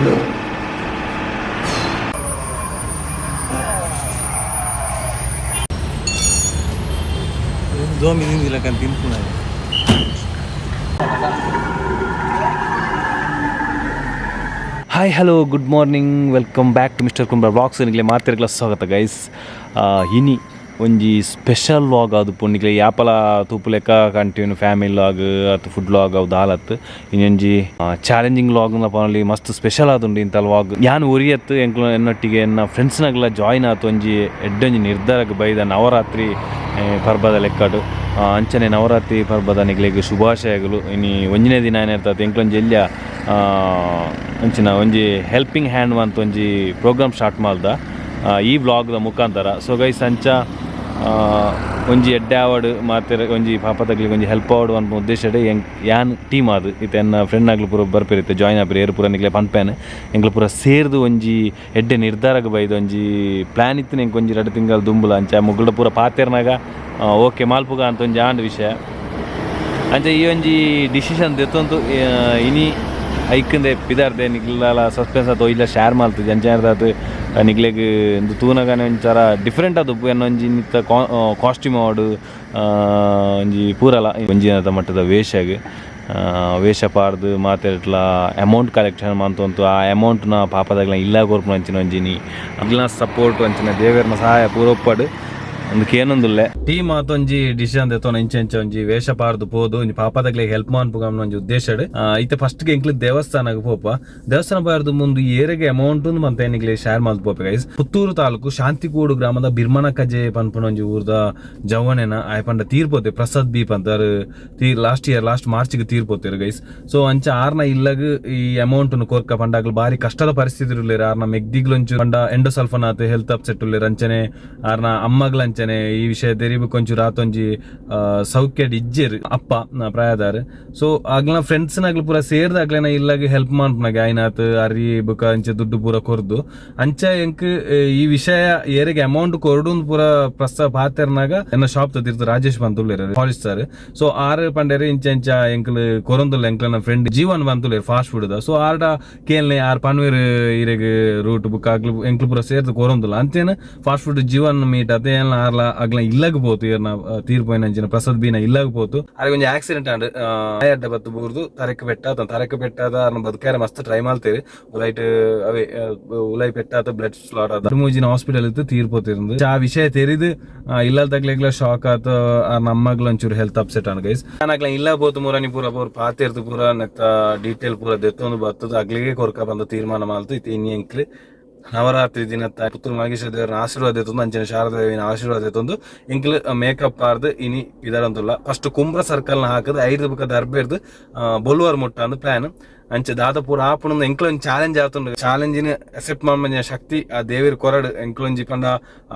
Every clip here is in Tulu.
ದೋಮಿ ತಿಂದಿಲ್ಲ ಕಣ್ ತಿನ್ಪುನ. Hi hello good morning, welcome back to mister Kumbla vlogs. ನಿಗಲೆ ಮಾತಿರ್ಗಲ ಸ್ವಾಗತ ಗೈಸ್. ಇನಿ ಒಂಜಿ ಸ್ಪೆಷಲ್ ವ್ಲಾಗ್ ಅದು ಪುಣ್ಣಿಗ್ಲೆ ಯಾಪಲ ತೂಪುಲೆಕ್ಕ ಕಂಟಿನ್ಯೂ ಫ್ಯಾಮಿಲಿ ವ್ಲಾಗ್ ಅತ್ತು ಫುಡ್ ವ್ಲಾಗ್ ಅವು ದಾಲತ್ತು. ಇನ್ನೊಂಜಿ ಚಾಲೆಂಜಿಂಗ್ ವ್ಲಾಗ್ ಪನೊಲಿ, ಮಸ್ತ್ ಸ್ಪೆಷಲ್ ಆದುಂಡು ಇಂಥ ವ್ಲಾಗ್. ಯಾನ್ ಒರಿಯತ್ತು ಎಂಕ್ಲು ಎನ್ನೊಟ್ಟಿಗೆ ಎನ್ನ ಫ್ರೆಂಡ್ಸ್ನಾಗ್ಲ ಜಾಯ್ನ್ ಆತು ಒಂಜಿ ಎಡ್ಡೊಂಜಿ ನಿರ್ಧಾರಕ್ಕೆ ಬೈದ ನವರಾತ್ರಿ ಪರ್ಬದ ಲೆಕ್ಕಡು. ಅಂಚನೆ ನವರಾತ್ರಿ ಪರ್ಬದ ನಿಗ್ಲೆಗ್ ಶುಭಾಶಯಗಳು. ಇನಿ ಒಂಜಿನೇ ದಿನ ಏನಿರ್ತದೆ, ಎಂಕ್ಲೊಂಜಿ ಎಲ್ಯ ಅಂಚಿನ ಒಂಜಿ ಹೆಲ್ಪಿಂಗ್ ಹ್ಯಾಂಡ್ ಅಂತ ಒಂಜಿ ಪ್ರೋಗ್ರಾಮ್ ಸ್ಟಾರ್ಟ್ ಮಲ್ದ ಈ ವ್ಲಾಗ್ದ ಮುಖಾಂತರ. ಸೊ ಗೈಸ್, ಅಂಚ ಒಂಜಿ ಎಡ್ಡೆ ಆವಡ್ ಮಾತೆರ್ ಒಂಜಿ ಪಾಪದಗ್ಲಿಗ್ ಒಂಜಿ ಹೆಲ್ಪ್ ಆವಡ್ ಪನ್ಪುನ ಉದ್ದೇಶಡ್ ಎಂಕ್ ಯಾನ್ ಟೀಮ್ ಆದ್ ಇತ್ತೆ ಎನ್ನ ಫ್ರೆಂಡ್ ನಗ್ಲು ಪೂರ ಬರ್ಪೆರ್ ಇತ್ತೆ, ಜಾಯ್ನ್ ಆಪೆರ್. ಏರ್ ಪೂರ ನಿಕ್ಲೆ ಪನ್ಪೇನ್. ಎಂಕ್ಲು ಪೂರ ಸೇರ್ದ್ ಒಂಜಿ ಎಡ್ಡೆ ನಿರ್ಧಾರಗ್ ಬೈದ್ ಒಂಜಿ ಪ್ಲ್ಯಾನ್ ಇತ್ತಿನ ಎಂಕ್ ಒಂಜಿ ರಡ್ಡ್ ತಿಂಗಲ್ ದುಂಬುಲ. ಅಂಚ ಮುಗುಲ್ಡ ಪೂರ ಪಾತೆರ್ನಾಗ ಓಕೆ ಮಲ್ಪುಗ ಅಂತ ಒಂಜಿ ಆಂಡ್ ವಿಷಯ. ಅಂಚ ಈ ಒಂಜಿ ಡಿಸಿಷನ್ ದೆತ್ತೊಂದು ಇನಿ ಐಕಂದೆ ಪಿದಾರ್ದೆ. ನಿಗ್ಲಲ ಸಸ್ಪೆನ್ಸ್ ಆತು ಇಲ್ಲ ಶೇರ್ ಮಲ್ತುಜಿ. ಅಂಚ ಆತ್ ನಿಗ್ಲೆಗ್ ಇಂದು ತೂನಗನೆ ಒಂಥರ ಡಿಫ್ರೆಂಟ್ ಆದ್ ಉಪ್ಪು ಎನ್ನ ಒಂಜಿ ಇನಿತ ಕಾಸ್ಟ್ಯೂಮ್ ಆವಡ್ ಒಂಜಿ ಪೂರಲ ಒಂಜಿ ಮಟ್ಟದ ವೇಷಗ್ ವೇಷ ಪಾಡ್ದು ಮಾತೆಟ್ಲ ಅಮೌಂಟ್ ಕಲೆಕ್ಷನ್ ಮಂತೊಂತು ಆ ಅಮೌಂಟ್ನ ಪಾಪದಾಗ್ಲ ಇಲ್ಲ ಕೊರ್ಪುನ ಅಂಚಿನ ಒಂಜಿನಿ ಅಗ್ಲ್ನ ಸಪೋರ್ಟ್ ಅಂಚಿನ ದೇವೆರ್ನ ಸಹಾಯ ಪೂರ ಉಪ್ಪಡ್ ಒಂದು ಕೇನೊಂದುಲ್ಲೆ. ಟೀಮ್ ಆತೊಂಜಿ ಡಿಸಿಷನ್ ದೆತ್ತೊನ ಇಂಚ ಇಂಚ ಒಂಜಿ ವೇಷ ಪಾಡ್ದು ಪೋದು ಒಂಜಿ ಪಾಪದಗ್ಲೆಗ್ ಹೆಲ್ಪ್ ಮನ್ಪುಗ ಒಂಜಿ ಉದ್ದೇಶಡ್. ಇತ್ತೆ ಫಸ್ಟ್ ಎಂಕ್ಲು ದೇವಸ್ಥಾನಗ್ ಪೋಪ. ದೇವಸ್ಥಾನ ಬಾರ್ದು ಮುಂದು ಏರೆಗೆ ಅಮೌಂಟ್ ಮಂತ ನಿಗ್ಲೆ ಶೇರ್ ಮಲ್ತ್ ಪೋಪೆ ಗೈಸ್. ಪುತ್ತೂರು ತಾಲೂಕು ಶಾಂತಿಕೂಡು ಗ್ರಾಮದ ಬಿರ್ಮನ ಕಜೆ ಪನ್ಪುನ ಒಂಜಿ ಊರ್ದ ಜವನೆನ ಆಯ್ ಪಂಡ ತೀರ್ಪೋತೆ ಪ್ರಸಾದ್ ಬಿ ಪಂತಾರ್ ತೀರ್ ಲಾಸ್ಟ್ ಇಯರ್ ಲಾಸ್ಟ್ ಮಾರ್ಚ್ ಗೆ ತೀರ್ಪೋತೆರ್ ಗೈಸ್. ಸೊ ಅಂಚ ಆರ್ನ ಇಲ್ಲಗ್ ಈ ಅಮೌಂಟ್ ನು ಕೊರ್ಕ ಪಂಡ ಅಗ್ಲು ಬಾರಿ ಕಷ್ಟದ ಪರಿಸ್ಥಿತಿ ಉಲ್ಲೆರ್. ಆರ್ನ ಮೆಗ್ದಿಗ್ಲೊಂಚು ಪಂಡ ಎಂಡೋಸಲ್ಫನ್ ಆತ್ ಹೆಲ್ತ್ ಅಪ್ಸೆಟ್ ಉಲ್ಲೆರ್. ಅಂಚನೆ ಆರ್ನ ಅಮ್ಮಗ್ಲ ಅಂಚನೆ ಈ ವಿಷಯ ತೆರಿಬು ಕೊಂಚು ರಾತೊಂಜಿ ಸೌಖ್ಯಡ್ ಇಜ್ಜೆರ್ ಅಪ್ಪ ಪ್ರಾಯದಾರ್. ಸೊ ಅಗ್ಲನ ಫ್ರೆಂಡ್ಸ್ ನಗ್ಲು ಪೂರ ಸೇರ್ದ್ ಅಗ್ಲೆನ ಇಲ್ಲಗ್ ಹೆಲ್ಪ್ ಮನ್ಪುನಗ ಆಯ್ನಾತ್ ಅರಿ ಬುಕ ಅಂಚ ದುಡ್ಡು ಪೂರ ಕೊರ್ದು. ಅಂಚ ಎಂಕ್ ಈ ವಿಷಯ ಏರೆಗ್ ಅಮೌಂಟ್ ಕೊರಡು ಪೂರ ಪ್ರಸ್ತಾಪ ಪಾತೆರ್ನಾಗ ಎನ್ನ ಶಾಪ್ ತಿರ್ತು ರಾಜೇಶ್ ಬಂತುಲ್ಲೆರ್ ಪಾಲಿಸ್ತಾರ್. ಸೊ ಆರ್ ಪಂಡೇರ್ ಇಂಚ ಇಂಚ ಎಂಕ್ಲು ಕೊರೊಂದುಲ್ಲ, ಎಂಕ್ಲನ ಫ್ರೆಂಡ್ ಜೀವನ್ ಬಂತುಲ್ಲೆರ್ ಫಾಸ್ಟ್ ಫುಡ್ ದ. ಸೊ ಆರ್ಡ ಕೇಳ್ನೆ, ಆರ್ ಪನ್ವೇರ್ ಇರೆಗ್ ರೂಟ್ ಬುಕ್ ಅಗ್ಲು ಎಂಕ್ಲು ಪೂರ ಸೇರ್ದ್ ಕೊರೊಂದುಲ್ಲ ಅಂತೇನ. ಫಾಸ್ಟ್ ಫುಡ್ ಜೀವನ್ ಮೀಟ್ ಅತೆ ಏನ್ಲ ಆರ್ಲ ಅಗ್ಲ ಇಲ್ಲಗ್ ಪೋತು, ಏರ್ನ ತೀರ್ಪೋಯಿನ ಅಂಚಿನ ಪ್ರಸಾದ್ ಬೀನ ಇಲ್ಲಗ್ ಪೋತು. ಆರೆಗ್ ಒಂಜಿ ಆಕ್ಸಿಡೆಂಟ್ ಆಂಡ್, ಅಡ್ಡ ಬತ್ತು ಬೂರ್ದು ತರೆಕ್ ಪೆಟ್ಟಾತ. ತರೆಕ್ ಪೆಟ್ಟಾದ ಆರ್ನ ಬದುಕಾರೆ ಮಸ್ತ್ ಟ್ರೈ ಮಲ್ತೇರ್. ಉಲೈಟ್ ಅವೇ ಉಲೈ ಪೆಟ್ಟಾತ ಬ್ಲಡ್ ಸ್ಲಾಟ್ ಆದ ಮೂಜಿನ ಹಾಸ್ಪಿಟಲ್ ಇತ್ತು ತೀರ್ಪೋತಿರಂದು. ಆ ವಿಷಯ ತೆರಿದು ಇಲ್ಲ ತಗ್ಲೆಗ್ಲ ಶಾಕ್ ಆತ. ಆರ್ನ ಅಮ್ಮಗ್ಲ ಒಂಚೂರು ಹೆಲ್ತ್ ಅಪ್ಸೆಟ್ ಆಂಡ್ ಗೈಸ್. ಅಗ್ಲ ಇಲ್ಲ ಪೋತು ಮುರನಿ ಪೂರ ಪೂರ ಪಾತೆರ್ದು ಪೂರ ನೆತ್ತ ಡೀಟೇಲ್ ಪೂರ ದೆತ್ತೊಂದು ಬತ್ತದ ಅಗ್ಲಿಗೆ ಕೊರ್ಕ ಬಂದ ತೀರ್ಮಾನ ಮಲ್ತು. ಇತ್ತೆ ಇನಿ ಎಂಕ್ಲು ನವರಾತ್ರಿ ದಿನತ್ತ ಪುತ್ತೂರು ಮಲ್ಗೇಶ್ವರ ದೇವರ ಆಶೀರ್ವಾದ ಎತ್ತೊಂದು ಅಂಚನೆ ಶಾರದಾ ದೇವಿನ ಆಶೀರ್ವಾದ ಎತ್ತೊಂದು ಎಂಕ್ಲು ಮೇಕಪ್ ಆರ್ದು ಇನಿ ಪಿದಾರಂತುಲ್ಲ. ಫಸ್ಟ್ ಕುಂಬ್ರ ಸರ್ಕಲ್ ನ ಹಾಕದು ಐದು ಬುಕ್ಕ ದರ್ಬೇರ್ದು ಬೊಲ್ವಾರ್ ಮುಟ್ಟ ಅಂದ್ ಪ್ಲಾನ್. ಅಂಚ ದಾದ ಪೂರ ಆಪುನ ಎಂಕ್ಲ ಒಂಜಿ ಚಾಲೆಂಜ್ ಆತುಂಡು. ಚಾಲೆಂಜಿನ ಅಕ್ಸೆಪ್ಟ್ ಮನ್ಪುನ ಶಕ್ತಿ ಆ ದೇವೆರ್ ಕೊರಡ್ ಎಂಕ್ಲೊಂಜಿ. ಪಂಡ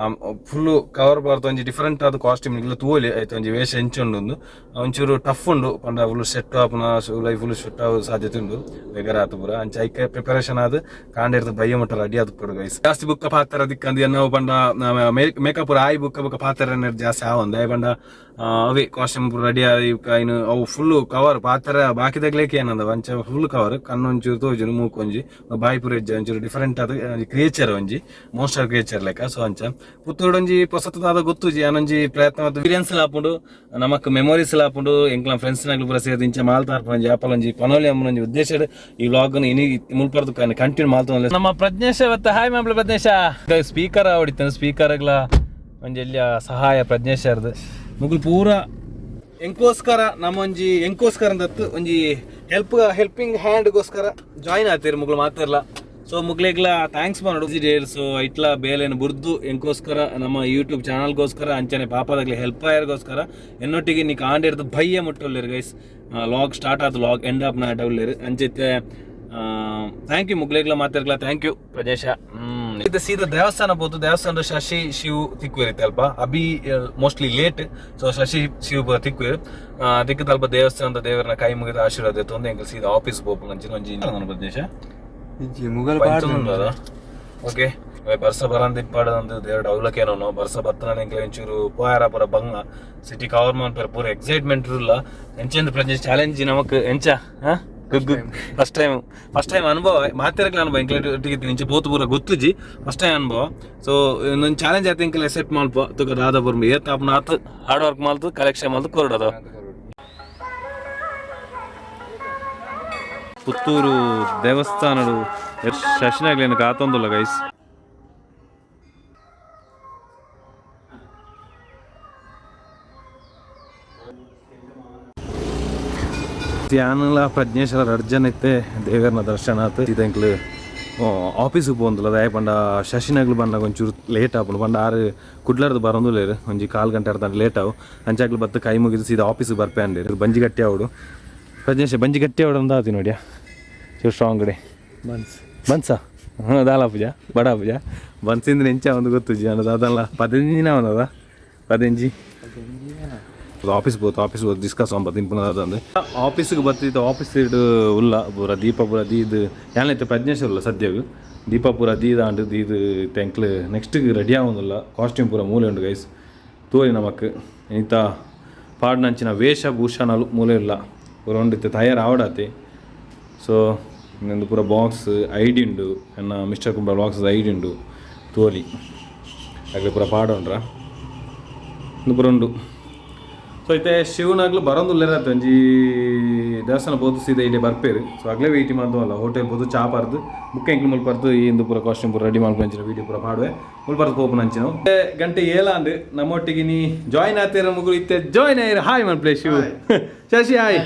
ಫುಲ್ ಕವರ್ ಬಾರ್ದು ಒಂಜಿ ಡಿಫರೆಂಟ್ ಆದ ಕಾಸ್ಟ್ಯೂಮ್ ನಿಕ್ಲ ತೂವೊಲಿ ಐತ ಒಂಜಿ ವೇಷ ಎಂಚ ಉಂಡು. ಒಂಚೂರು ಟಫ್ ಉಂಡು, ಪಂಡ ಫುಲ್ ಸೆಟ್ ಆಪುನ ಫುಲ್ ಸೆಟ್ ಆವು ಸಾಧ್ಯತೆ ಉಂಡು ಬೇಗರ ಆತು ಪೂರ. ಅಂಚ ಐಕೆ ಪ್ರಿಪರೇಷನ್ ಆದ್ ಕಾಂಡೆರ್ದು ಬಯ್ಯ ಮುಟ್ಟ ರೆಡಿ ಆದ್ ಪುಡು ಗೈಸ್. ಜಾಸ್ತಿ ಬುಕ್ಕ ಪಾತ್ರ ದಿಕ್ಕಂದು ಎನ್ನ ಪಂಡ ಮೇಕಪ್ ಪೂರ ಆಯಿ ಬುಕ್ಕ ಬುಕ್ಕ ಪಾತ್ರ ಜಾಸ್ತಿ ಆವಂದು. ಆಯ್ ಪಂಡ ಅವೇ ಕಾಸ್ಟ್ಯೂಮ್ ಪೂರ ರೆಡಿ ಆಯಿ ಐನು ಅವು ಫುಲ್ ಕವರ್ ಪಾತ್ರ ಬಾಕಿದಗ್ಲೇಕೆ ಏನಂದ ಅಂಚ ಫುಲ್ ಕವರ್, ಕಣ್ಣು ಒಂಚೂರು ತೋಜುನು, ಮೂಕು ಒಂಜಿ, ಬಾಯಿ ಪೂರ ಇಜ್ಜಿ. ಒಂಚೂರು ಡಿಫರೆಂಟ್ ಆದ ಕ್ರಿಯೇಚರ್, ಒಂಜಿ ಮೋನ್ಸ್ಟರ್ ಕ್ರಿಯೇಚರ್ ಲೆಕ್ಕ. ಸೊ ಅಂಚ ಪುತ್ತೂರು ಒಂಜಿ ಪೊಸತದಾದ ಗೊತ್ತುಜಿ ಯಾನೊಂಜಿ ಪ್ರಯತ್ನ ಎಕ್ಸ್ಪೀರಿಯನ್ಸ್ ಆಪುಂಡು, ನಮಕ್ ಮೆಮೊರೀಸ್ ಆಪುಂಡು. ಎಂಕ್ಲ ಫ್ರೆಂಡ್ಸ್ ನಗ್ಲು ಪೂರ ಸೇರ್ದು ಇಂಚ ಮಾಲ್ತಾರ್ಪ ಒಂಜಿ ಯಾಪಲ ಒಂಜಿ ಪನೋಲಿ ಅಮ್ಮನ ಒಂಜಿ ಉದ್ದೇಶ. ಈ ವ್ಲಾಗ್ ಇನಿ ಮುಲ್ಪರ್ದು ಕಂಟಿನ್ಯೂ ಮಾಲ್ತೊಂದು. ನಮ್ಮ ಪ್ರಜ್ಞೇಶ ಬತ್ತ. ಹಾಯ್ ಮಾಮ್ಲ ಪ್ರಜ್ಞೇಶ. ಸ್ಪೀಕರ್ ಹೊಡಿತಾನೆ, ಸ್ಪೀಕರ್ಗ್ಲ ಒಂಜಿ ಎಲ್ಯ ಸಹಾಯ ಪ್ರಜ್ಞೇಶರ್ದು. ಮುಗುಲ್ ಪೂರ ಎಂಕೋಸ್ಕರ ನಮ್ಮೊಂಜಿ ಎಂಕೋಸ್ಕರ ದತ್ತು ಒಂಜಿ ಹೆಲ್ಪಿಂಗ್ ಹ್ಯಾಂಡ್ಗೋಸ್ಕರ ಜಾಯಿನ್ ಆತೀರಿ ಮುಗ್ಲು ಮಾತಿರ್ಲ. ಸೊ ಮುಗ್ಲೆಗ್ಲ thanks ಮಾಡೋಡು. ಸೊ ಇಟ್ಲ ಬೇಲೆನ ಬುರ್ದು ಎಂಕೋಸ್ಕರ ನಮ್ಮ ಯೂಟ್ಯೂಬ್ ಚಾನಲ್ಗೋಸ್ಕರ ಅಂಚನೆ ಪಾಪದಾಗ್ಲಿ ಹೆಲ್ಪ್ ಆಯರ್ಗೋಸ್ಕರ ಎನ್ನೊಟ್ಟಿಗೆ ನೀ ಕಾಂಡಿರ್ದು ಭಯ್ಯ ಮುಟ್ಟೊಲ್ಲೇರು ಗೈಸ್. ಲಾಗ್ ಸ್ಟಾರ್ಟ್ ಆತು, ಲಾಗ್ ಎಂಡ್ ಆಪ್ ನಾಟೊಲ್ಲೇರು. ಅಂಚೆತ್ತೆ thank you ಮುಗ್ಲೆಗ್ಲ ಮಾತಿರ್ಗ್ಲ thank you. Prajesh ಇದು ಸೀದಾ ದೇವಸ್ಥಾನ ಪೋತು ದೇವಸ್ಥಾನದ ಶಶಿ ಶಿವ್ ತಿಕ್ವೇರಿತ್ತೆ ಅಲ್ಪ. Abhi mostly late. ಸೊ ಶಶಿ ಶಿವ್ ಪೂರ ತಿಕ್ವೇರು ದಿಕ್ಕದ ಅಲ್ಪ ದೇವಸ್ಥಾನದ ದೇವರನ್ನ ಕೈ ಮುಗಿದ ಆಶೀರ್ವಾದ ಎತ್ತೊಂದು ಎಂಕಲ್ ಸೀದಾ ಆಫೀಸ್ ಪೋಪುನ ಅಂಚಿನ ಒಂಜಿ ಪ್ರದೇಶ. ಮುಗಲ್. ಓಕೆ, ಬರ್ಸ ಬರಂದ ಇಪ್ಪಾಡಂದು ದೇವರ ಅವಲಕ್ಕೇನೋ. ಬರ್ಸ ಬತ್ತನ ಎಂಕ್ಲೆ ಒಂಚೂರು ಪೋಯಾರ ಪೂರ ಬಂಗ ಸಿಟಿ ಕವರ್ ಮನ್ಪೆರ್ ಪೂರ ಎಕ್ಸೈಟ್ಮೆಂಟ್ ಇರಲ್ಲ. ಎಂಚೆಂದು ಪ್ರಜೆ ಚಾಲೆಂಜ್ ನಮಕ್ ಎಂಚ ಹಾ? First time, first time ಅನುಭವ ಮಾತೆರಗ್ಲ ಅನುಭವ. ಎಂಕ್ಲೆ ನಿಂಚೆ ಪೋತು ಪೂರ ಗೊತ್ತುಜಿ, ಫಸ್ಟ್ ಟೈಮ್ ಅನುಭವ. ಸೊ ಇನ್ನೊಂದು ಚಾಲೆಂಜ್ ಆಯ್ತು, ಎಂಕಲ್ ಸೆಟ್ ಮಲ್ಪ ತುಕ ದಾದ ಪುರ್ಮ ಏತ್ ಆಪುನ ಆತು ಹಾರ್ಡ್ ವರ್ಕ್ ಮಾಲ್ತು ಕಲೆಕ್ಷನ್ ಮಾಲ್ತು ಕೊರಡದ. ಪುತ್ತೂರು ದೇವಸ್ಥಾನಡು ಶಶಿನಾಗ್ಲೇನು ಕಾತೊಂದುಲ್ಲ ಗೈಸ್. ಧ್ಯಾನಲ ಪ್ರಜ್ಞೇಶ್ವರ ಅರ್ಜನ್ ಇತ್ತೆ ದೇವರನ ದರ್ಶನ ಆತು. ಇದೆಂಕ್ಲು ಆಫೀಸಿಗೆ ಪೋಂದುಲ್ಲ, ದಾಯ ಪಂಡ ಶಶಿನಗ್ಲು ಬಂದಾಗ ಒಂಚೂರು ಲೇಟ್ ಆಪುಂಡು. ಪಂಡ ಆರು ಕುಡ್ಲರ್ದು ಬರೋಂದುಲ್ಲೇರು, ಒಂಜಿ ಕಾಲು ಗಂಟೆ ಅರ್ಧ ಲೇಟ್ ಆವು. ಅಂಚಾಗ್ಲು ಬತ್ತು ಕೈ ಮುಗಿದು ಸೀದಾ ಆಫೀಸಿಗೆ ಬರ್ಪೆ ಅಂದಿರು. ಬಂಜಿ ಗಟ್ಟಿ ಆವಡು ಪ್ರಜ್ಞೇಶ, ಬಂಜಿ ಗಟ್ಟಿ ಆವಡು ಅಂತ ಆತಿ ನೋಡಿಯಾ. ಚೂರು ಸ್ಟ್ರಾಂಗ್ ಕಡೆ ಬನ್ಸ್ ಬನ್ಸಾ. ಹಾಂ, ದಾಲ ಪೂಜಾ ಬಡ ಪೂಜಾ ಬನ್ಸಿಂದ ಎಂಚ ಒಂದು ಗೊತ್ತುಜಿ ಅನ್ನೋದು ಅದಲ್ಲ. 15 ದಿನ ಅವನದ 15 ಆಫೀಸ್ ಬೋತು, ಆಫೀಸ್ ಬೋದು ಡಿಸ್ಕಸ್ ಆಂಬ ತಿಂಪುನ ಅದಂದು. ಆಫೀಸಿಗೆ ಬತ್ತಿತ್ತು. ಆಫೀಸ್ ಇಡು ಉಲ್ಲ ಪೂರ ದೀಪ ಪೂರ ದೀದ್ ಯಾನೈತೆ. ಪ್ರಜ್ಞೇಶ್ ಉಲ್ಲ ಸದ್ಯಗ್. ದೀಪ ಪೂರ ದೀದಾಂಡು ದೀದ್ ತೆಂಕ್ಲು ನೆಕ್ಸ್ಟ್ ರೆಡಿ ಆವೊಂದುಲ್ಲ. ಕಾಸ್ಟ್ಯೂಮ್ ಪೂರ ಮೂಲೆ ಉಂಡು ಗೈಸ್, ತೋರಿ ನಮಕ್. ಇಂತ ಪಾಡ್ನಂಚಿನ ವೇಷಭೂಷಣಲು ಮೂಲೆ ಇಲ್ಲ, ಪೂರ ಉಂಡು. ಇತ್ತೆ ತಯಾರು ಆವಡಾತಿ. ಸೊ ಇನ್ನೊಂದು ಪೂರ ಬಾಕ್ಸ್ ಐಡಿ ಉಂಡು, ಎನ್ನ ಮಿಸ್ಟರ್ ಕುಂಬ್ರ ಬಾಕ್ಸ್ ಐಡಿ ಉಂಡು ತೋಲಿ. ಅಗ್ಲೆ ಪೂರ ಪಾಡೋಂಡ್ರ ಇಂದು ಪೂರ ಉಂಡು. ಸೊ ಇತ್ತೆ ಶಿವನಾಗ್ಲು ಬರೋಂದುಲ್ಲೇರತ್ತೆ. ಒಂಜಿ ದೇವಸ್ಥಾನ ಪೋದು ಸೀದಾ ಇಡೆ ಬರ್ಪೇರು. ಸೊ ಅಗ್ಲೇ ವೆಯ್ಟ್ ಅಲ್ಲ ಹೋಟೆಲ್ ಪೋದು ಚಾ ಪರ್ದು ಬುಕ್ ಎಂಕ್ಲು ಮುಲ್ಪರ್ದು ಈ ಇಂದು ಪೂರ ಕಾಸ್ಟ್ಯೂಮ್ ಪೂರ ರೆಡಿ ಮಾಡ್ಕೊಂಚಿನ ವೀಡಿಯೋ ಪೂರ ಪಾಡುವೆ. ಮುಲ್ಪರ್ದು ಪೋಪುನ ಅಂಚಿನ ಗಂಟೆ ಏಲಾಂಡ್. ನಮ್ಮೊಟ್ಟಿಗೆ ನೀ ಜಾಯ್ನ್ ಆತೀರ ಮುಗುರು ಇತ್ತೆ ಜಾಯ್ನ್ ಆಯಿರ. ಹಾಯ್ ಮನ್ play Shiva Shashi hi.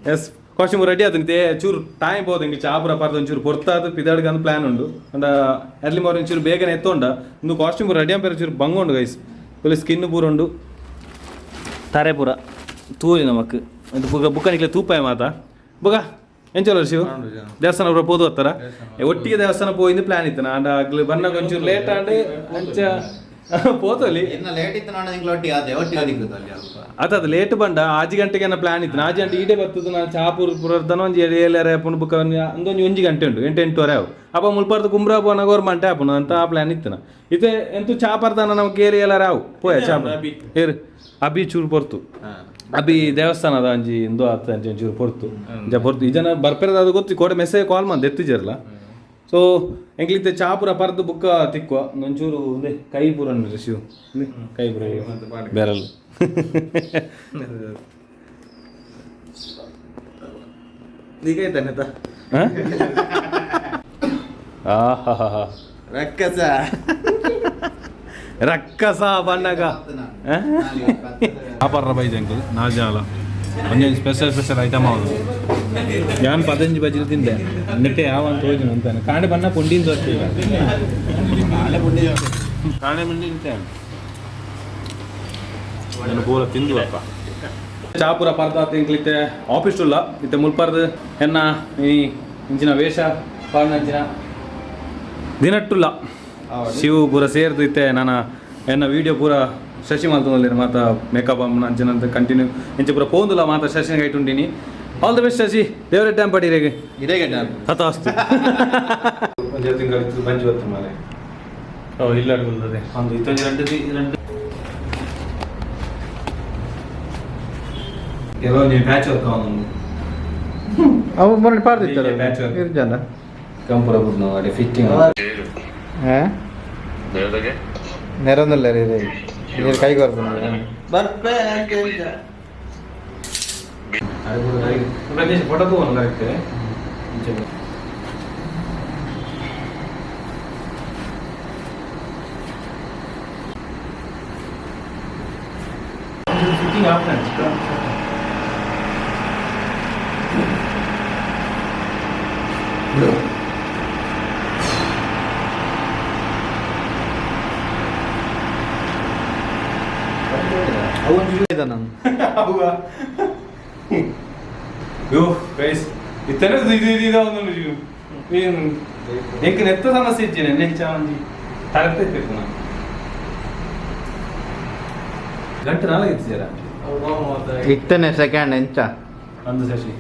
Yes, costume ready ಆತಂತೆ. ಚೂರು ಟೈಮ್ ಬೋದು ಹಿಂಗೆ ಚಾ ಪೂರ ಪರ್ದು ಒಂಚೂರು ಪೊರ್ತಾದು ಪಿದಾಡ್ಗಂದು ಪ್ಲಾನ್ ಉಂಡು. ಅಂಡ ಎರ್ಲಿ ಮಾರ್ನಿಂಗ್ ಚೂರು ಬೇಗನೆ ಎತ್ತೊಂಡ. ಇಂದು ಕಾಸ್ಟ್ಯೂಮ್ ರೆಡಿ ಅಂಪೇರು ಚೂರು ಬಂಗ ಉಂಡು guys. Full skin ಪೂರ ಉಂಡು, ತಾರೆ ಪೂರ ತೂರಿ ನಮಕ್. ಇದು ಬುಗ ಬುಕ್ಕನಿಕ್ಲೆ ತೂಪಾಯ ಮಾತಾ. ಬುಗ ಎಂಚಲ ಶಿವ ದೇವಸ್ಥಾನ ಪೂರ ಪೋದು ಬರ್ತಾರ. ಒಟ್ಟಿಗೆ ದೇವಸ್ಥಾನ ಪೋಯಿಂದು ಪ್ಲಾನ್ ಇತ್ತು. ಅಂಡ ಅಗ್ಲು ಬನ್ನಾಗ ಒಂಚೂರು ಲೇಟ್ ಆಂಡ್, ಅಂಚ ಪೋತಲಿ. ಇನ್ನ ಲೇಟ್ ಇತ್ತು ನಾನು, ನಿಂಗೆ ಒಟ್ಟಿಗೆ ಅದೇ ಒಟ್ಟಿಗೆ ದಿಕ್ಕುದು ಅಲ್ಲಿ ಅಲ್ಪ. ಅತ್ತ ಅದು ಲೇಟ್ ಬಂಡ ಆಜಿ ಗಂಟೆಗೆ ಪ್ಲಾನ್ ಇತ್ತು. ಆಜಿ ಗಂಟೆ ಈಡೆ ಬರ್ತದೆ. ನಾನು ಚಾಪುರ್ ಪುರರ್ದನ ಒಂಜಿ ಏಳು ಏಳರೆ ಪುಂಡು ಬುಕ್ಕ ಒಂದೊಂದು ಒಂಜಿ ಗಂಟೆ ಉಂಟು, ಎಂಟು ಎಂಟುವರೆ ಅವು. ಅಪ್ಪ ಮುಲ್ಪರ್ದು ಕುಂಬ್ರ ಪೋನ ಗೌರ್ಮೆಂಟ್ ಆಪುನ ಅಂತ ಆ ಪ್ಲಾನ್ ಇತ್ತು. ಇತ್ತೆ ಎಂತು ಚಾಪರ್ದನ ನಮ್ಗೆ ಏರು ಏಳರೆ ಅವು ಪೋಯ ಚಾಪ ಏರು ಅಭಿ ಚೂರು ಪೊರ್ತು ಅಭಿ ದೇವಸ್ಥಾನದ ಅಂಜಿ ಇಂದು ಆತ ಅಂಚಿ ಒಂಚೂರು ಪೊರ್ತು ಇಂಚ ಪೊರ್ತು ಈ ಜನ ಬರ್ಪೆರದ ಅದು ಗೊತ್ತು. ಕೋಡೆ ಮೆಸೇಜ್ ಕಾಲ್ ಮಂದ್ ಎತ್ತಿಜರ್ಲ. ಸೊ ಎಂಕ್ಲಿತ್ತೆ ಚಾಪುರ ಪರ್ದು ಬುಕ್ಕ ತಿಕ್ಕುವ. ಒಂಚೂರು ಒಂದೇ ಕೈ ಪೂರ ಉಂಡು ಶಿವ್, ಒಂದೇ ಕೈ ಪೂರ ಬೆರಲ್. ಈಗ ಆಯ್ತಾನೆ. ಹ? ಆಹಾಹಾಹಾ. ರಕ್ಕಸ. ರಕ್ಕಸ ಬಣ್ಣಗ ಆಪರ್ರ ಬೈಜ ಅಂಕಲ್ ನಾಲ್ ಜನ ಒಂಜೊಂಜಿ special special item ಆವುದು. ಯಾನ್ 15 ಬಜಿಲ್ ತಿಂದೆ ನೆಟ್ಟೆ ಯಾವ ಅಂತ ಹೋಗಿನ ಅಂತಾನೆ. ಕಾಂಡೆ ಬಣ್ಣ ಪುಂಡಿನ ದೋಸೆ, ಕಾಂಡೆ ಮಂಡಿ ತಿಂತೆ. ನಾನು ಪೂರ ತಿಂದು ಅಪ್ಪ ಚಾಪುರ ಪರ್ದ ತಿಂಕ್ಲಿತ್ತೆ. ಆಫೀಸ್ ಉಲ್ಲ ಇತ್ತೆ ಮುಲ್ಪರ್ದು ಎನ್ನ ಈ ಇಂಚಿನ ವೇಷ ಪಾಡ್ನಂಚಿನ ದಿನಟ್ಟುಲ್ಲ ಶಿವ ಪೂರ ಸೇರ್ದು. ಇತ್ತೆ ನಾನು ಎನ್ನ ವೀಡಿಯೋ ಪೂರ ಶಶಿ ಮಲ್ತೊಂದುಲ್ಲೆರ್ ಮಾತ. ಮೇಕಪ್ ಅಂಚಿನಂತ ಕಂಟಿನ್ಯೂ ಇಂಚ ಪೂರ ಪೋಂದುಲ್ಲ ಮಾತ ಶಶಿನ ಗೈಟುಂಡಿನಿ. All the best Shashi, ದೇವರ ಟೈಮ್ ಪಡೀರೆಗೆ. ಇದೇ. ತಥಾಸ್ತು. ಒಂಜಿ ತಿಂಗಳು ಬಂಜಿ ಬತ್ತು ಮಾಲೆ. ಓ ಇಲ್ಲ ಅಡ್ಗುಲ್ದದೆ. ಒಂದು ಇತ್ತೊಂಜಿ ರಡ್ಡು ರಡ್ಡು ಕೆಲವೊಂಜಿ ಪ್ಯಾಚ್ ವರ್ಕ್ ಒಂದು. ಅವು ಮೊನ್ನೆ ಪಾಡ್ದಿತ್ತಲ್ಲ. ಇಲ್ಲಿ patch work. ಇರ್ಜನ. ಕಂಪುರ ಬುಡ್ನು ಅಡೆ ಫಿಟ್ಟಿಂಗ್. ಹಾ, ನೆರೊಂದುಲ್ಲ ರೀ, ನೀರು ಕೈಗೆ ಬರ್ಪುಂಡು. ಬರ್ಪೆ. ಪ್ರದೇಶ ಫೋಟೋ ತಗೊಂಡು ಕರೆಕ್ಟ್. ಫಿಟ್ಟಿಂಗ್ ಆಗ್ತಾನೆ. ನಾನು ಯೋ ಗೈಸ್, ಇತ್ತನೆ ಇದು ಇದು ಇದು ಒಂದು ಎಂಕ್ ನೆತ್ತ ಸಮಸ್ಯೆ ಇಜ್ಜಿ ನೆನ್ನೆ ಒಂಜಿ ತರತೆ ಇತ್ತು. ನಾನು ಗಂಟೆ ನಾಲ್ಕು ಇತ್ತು ಜರ. ಇತ್ತನೆ ಸೆಕೆಂಡ್ ಎಂಚ. ಅಂದು ಶಶಿ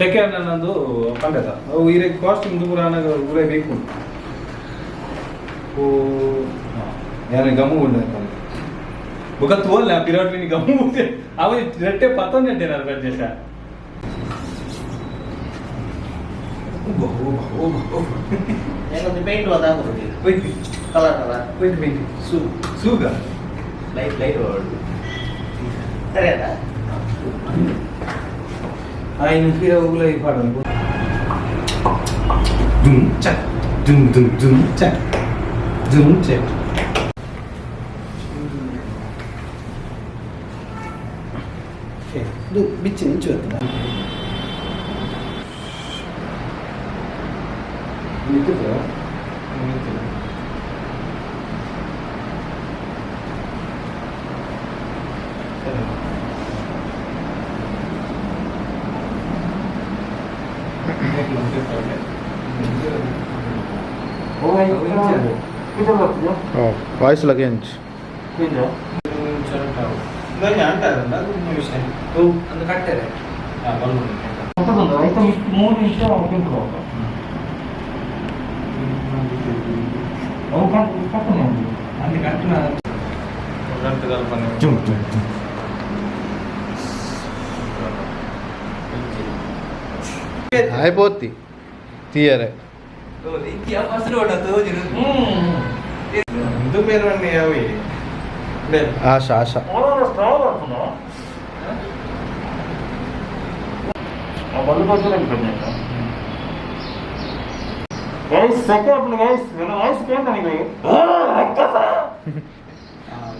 ಸೆಕೆಂಡ್ ನನ್ನದು ಪಂಡದ ಅವು ಈರೆ ಕಾಸ್ಟ್ಯೂಮ್ ಪೂರ ಆನಗ ಊರೇ ಬೇಕು ಉಂಟು. ಓ ಯಾರು ಗಮ್ಮು ಉಂಡು ಬುಕ್ಕ ತೋಲ್ ಪಿರೋಟ್ ಗಮ್ಮು ಅವ ರೆಟ್ಟೆ ಪತ್ತೊಂದು ಗಂಟೆ ನಾನು ಪ್ರದೇಶ. Paint colour colour. ಸೂಗ. Light light. ಸರಿ ಅಲ್ಲ. ఆయన ಉಗುಲ ಪಾಡೋದು. ದುಮ್ ಚಕ್ ದುಮ್ ದುಮ್ ದುಮ್ ಚಕ್ ದುಮ್ ಚಕ್. ಇದು ಬಿಚ್ಚಿ ನಿಂಚು ಅಂತ. ವಾಯ್ಸ್ ಲಗೇಂಜ್. ಜುಮ್ ಜುಮ್ ಜುಮ್. ಆಯ್ಪೋತಿ ತೀಯರೆ. ಆಶಾ ಆಶಾ.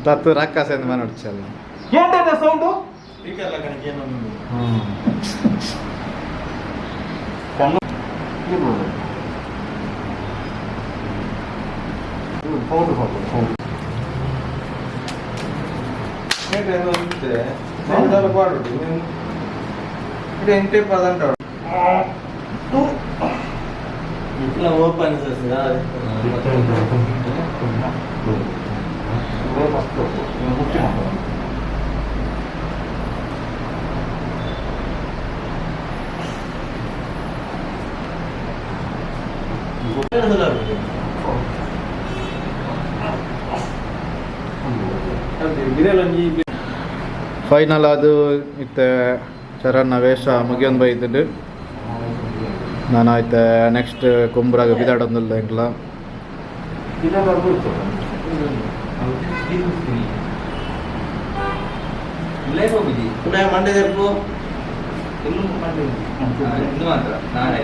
ತತ್ತು ರಕ್ಕಸ ಎಂದು ಮನೋಡ್ಚಲ್ಲ. ಸೌಂಡು. ಇట్లా ಓಪನ್. ಫೈನಲ್ ಅದು ಇತ್ತೆ ಚರಣ್ನ ವೇಷ ಮುಗಿಯೊಂದು ಬೈತಿದ್ದು. ನಾನು ಆಯ್ತು ನೆಕ್ಸ್ಟ್ ಕುಂಬ್ರಾಗ ಬಿದಾಡೊಂದಿಲ್ಲ ಎಂಕ್ಲ. ಮಂಡೆ ತೆಪ್ಪು. ಮಾತ್ರ ನಾಳೆ.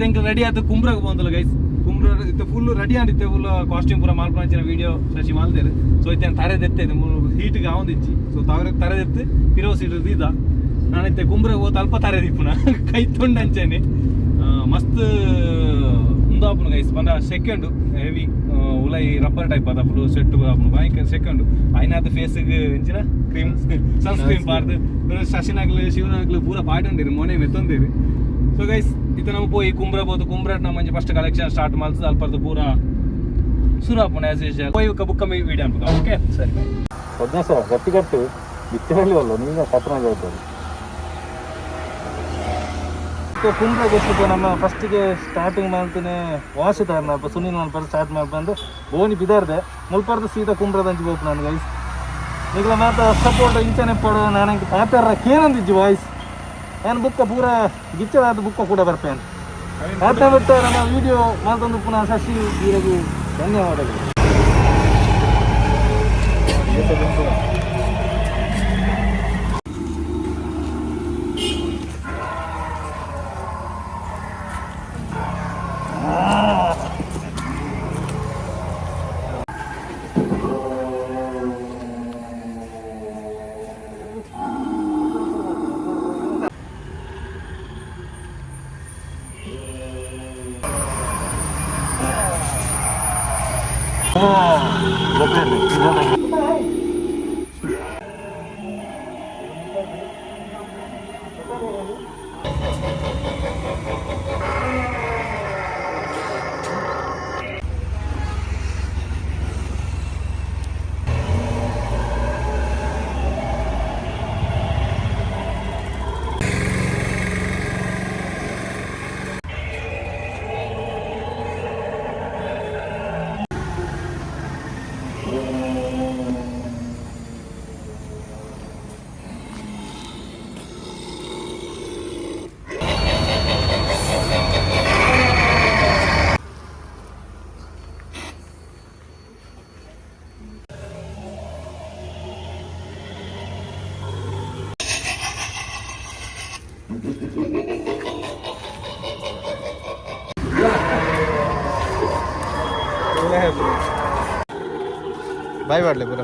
ಎಂಕಲ್ ರೆಡಿ ಆಯ್ತು, ಕುಂಬ್ರಾಗ ಬಂದಲ್ಲ ಗೈಸ್. ಕುಂಬ್ರ ಇತ್ತೆ ಫುಲ್ ರೆಡಿ ಆಂಡಿತ್ತೆ. ಫುಲ್ ಕಾಸ್ಟ್ಯೂಮ್ ಪೂರ ಮಾಲ್ಪಂಚಿನ ವಿಡಿಯೋ ಶಶಿ ಮಾಲ್ದೇರು. ಸೊ ಇತ್ತೆ ತರೆದೆತ್ತೆ ಹೀಟ್ಗೆ ಆವಂದಿಜ್ಜಿ. ಸೊ ತವರೆ ತರೆದೆತ್ತು ಪಿರೋ ಸೀಟ್ ದೀದ. ನಾನಿತ್ತೆ ಕುಂಬ್ರಾಗ ಹೋತ ಅಲ್ಪ ತರೆ ದೀಪುನ ಕೈ ತೊಂಡಂಚೇನೆ ಮಸ್ತ್ ಉಂದಾಪುನು ಗೈಸ್. ಪಂಡ ಸೆಕೆಂಡ್ ಹೆವಿ ಉಲೈ ರಬ್ಬರ್ ಟೈಪ್ ಅದ. ಫುಲ್ ಸೆಟ್ ಆಪುನು ಬಾಯಿ ಸೆಕೆಂಡ್ ಐನಾದ ಫೇಸ್ಗೆ ಎಂಚಿನ ಕ್ರೀಮ್ ಸನ್ಸ್ಕ್ರೀನ್ ಪಾರ್ದು ಶಶಿನಾಗ್ಲು ಶಿವನಾಗ್ಲು ಪೂರ ಪಾಟುಂಡಿರು ಮೊನೆ ಮೆತ್ತೊಂದಿರು. ಸೊ ಗೈಸ್, ಇತ್ತ ನಮ್ಮ ಪೋಯಿ ಕುಂಬ್ರ ಬೋದು. ಕುಂಬ್ರ ನಮ್ಮ ಒಂಜಿ first collection start ಮಲ್ತದ ಅಲ್ಪರ್ದು ಪೂರ ಸುರು ಆಪುಂಡು ಆಸ್ ಯೂಶುವಲ್. ಪೋಯಿ ಬುಕ್ಕ ಬುಕ್ಕ ವೀಡಿಯೋ ಅನ್ಪುಗ. ಓಕೆ, ಸರಿ. ಸರ್, ಗಟ್ಟಿ ಗಟ್ಟು ಬಿಚ್ಚಲ್ಲಿ ಅಲ್ಲ ನೀನು ಕತ್ತನ. ಕುಂಬ್ರ ಗೊತ್ತಿತ್ತು ನಮ್ಮ ಫಸ್ಟಿಗೆ ಸ್ಟಾರ್ಟಿಂಗ್ ಮಾಡ್ತೀನಿ ವಾಶ್ ತಯಾರು ಸುನೀಲ್ ಮಲ್ಪರ್ ಸ್ಟಾರ್ಟ್ ಮಾಡ್ಬಂದು ಬೋನಿ ಬಿದಾರ್ದೆ ಮುಲ್ಪರ್ದು ಸೀದಾ ಕುಂಬ್ರದಂಚಿ ಬೋಪು ನಾನು ಗೈಸ್. ನಿಗ್ಲ ಮಾತ ಸಪೋರ್ಟ್ ಇಂಚನೆ ಪಡು. ನಾನು ಪಾತಾರ ಕೇನಂದಿಜ್ಜಿ ವಾಯ್ಸ್. ನಾನು ಬುಕ್ಕ ಪೂರ ಗಿಚ್ಚದಾದ ಬುಕ್ಕ ಕೂಡ ಬರ್ಪೇನು ಆತ ಬಿಟ್ಟು ನಮ್ಮ ವಿಡಿಯೋ ಮಾತೊಂದು ಪುನಃ ಶಶಿ ವೀರಗು ಧನ್ಯವಾದಗಳು. ಬಾಯ್ ಮಾಡಲಿ ಪೂರ.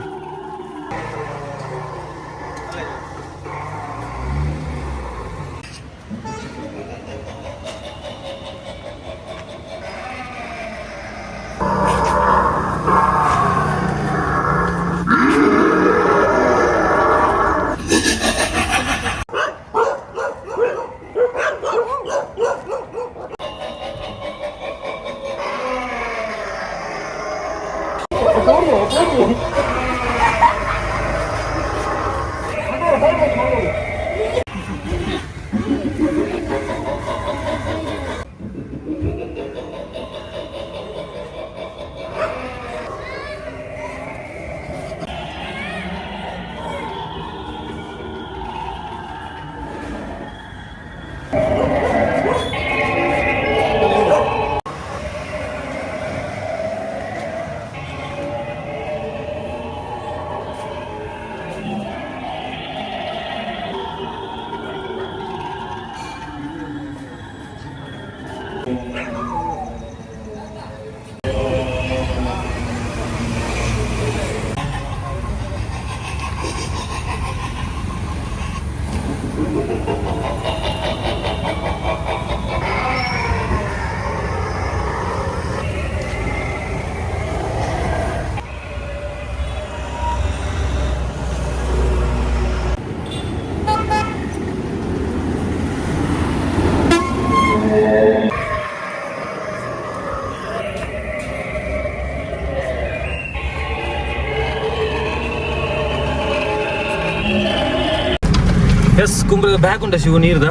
ಎಸ್, ಕುಂಬ್ರದ ಬ್ಯಾಗ್ ಉಂಟ ಶಿವ? ನೀರ್ದ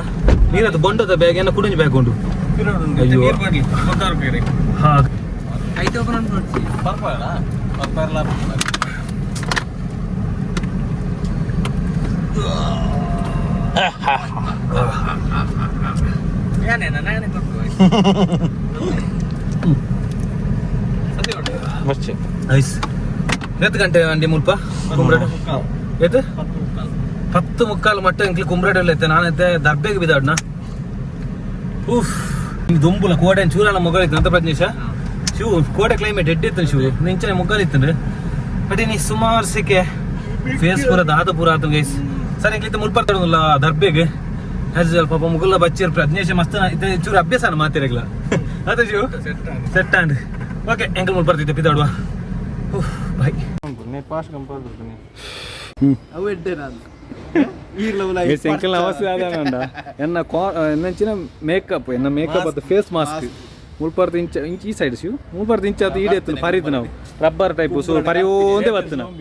ನೀರದು ಬೊಂಡದ ಬ್ಯಾಗ್ ಏನ ಕುಡಿಂಜಿ ಬ್ಯಾಗ್ ಉಂಟು. ಅಯ್ಯೋ. ಹಾ. ಐಸ್ ಎತ್ತು ಗಂಟೆ ಅಂಡಿ ಮುಲ್ಪ ಕುಂಬ್ರಡ್ ಏತ್? 10:45 ಮಟ್ಟ ಇಂಕ್ಲಿ ಕುಂಬ್ರಡ್ ಐತೆ. ನಾನೈತೆ ದರ್ಬೆಗೆ ಬಿದ್ದಾಡ್ನ. ಉಫ್, ದುಂಬುಲ ಕೋಡೆ ಚೂರನ ಮೊಗಲಿತ್ತು ಅಂತ ಪ್ರಜ್ಞೇಶ. ಶಿವು, ಕೋಡೆ ಕ್ಲೈಮೇಟ್ ಎಡ್ಡಿತ್ತು ಶಿವು, ನಿಂಚನೆ ಮೊಗ್ಗಲಿತ್ತು. ಬಟ್ ನೀ ಸುಮಾರು ಸಿಕ್ಕೆ ಫೇಸ್ ಪೂರ ದಾದ ಪೂರ ಆತ ಗೈಸ್. ಸರಿ, ಇಂಕ್ಲಿತ್ತ ಮುಲ್ಪ ದರ್ಬೆಗೆ ಆಸ್ ಯೂಶುವಲ್. ಪಾಪ ಮುಗುಲ್ಲ ಬಚ್ಚಿರ್. ಪ್ರಜ್ಞೇಶ ಮಸ್ತ್ ಇತ್ತೆ ಚೂರು ಅಭ್ಯಾಸ ಮಾತಿರಗ್ಲ ಅದ ಶಿವು ಸೆಟ್ ಆಂಡ್ ಓಕೆ. ಎಂಕಲ್ ಮುಲ್ಪ ಬರ್ತಿದ್ದೆ ಪಿದಾಡುವ. ಉಫ್, ಬಾಯ್. ಅವು ಎಡ್ಡೆ ನಾನು. ಎಂಕಲ್ನ ಅವಸ್ಥೆ ಆದಾಗಂಡ ಎನ್ನ ಕಾ ಎನ್ನಂಚಿನ ಮೇಕಪ್, ಎನ್ನ ಮೇಕಪ್ ಅದು ಫೇಸ್ ಮಾಸ್ಕ್ ಮುಲ್ಪರ್ದು ಇಂಚ ಇಂಚ ಈ ಸೈಡ್ ಶಿವ್ ಮುಲ್ಪರ್ದು ಇಂಚ ಅದು ಈಡೆ ಎತ್ತುನು ಪರಿದು ನಾವು ರಬ್ಬರ್ ಟೈಪ್. ಸೊ ಪರಿಯೋಂದೇ ಬತ್ತು ನಾವು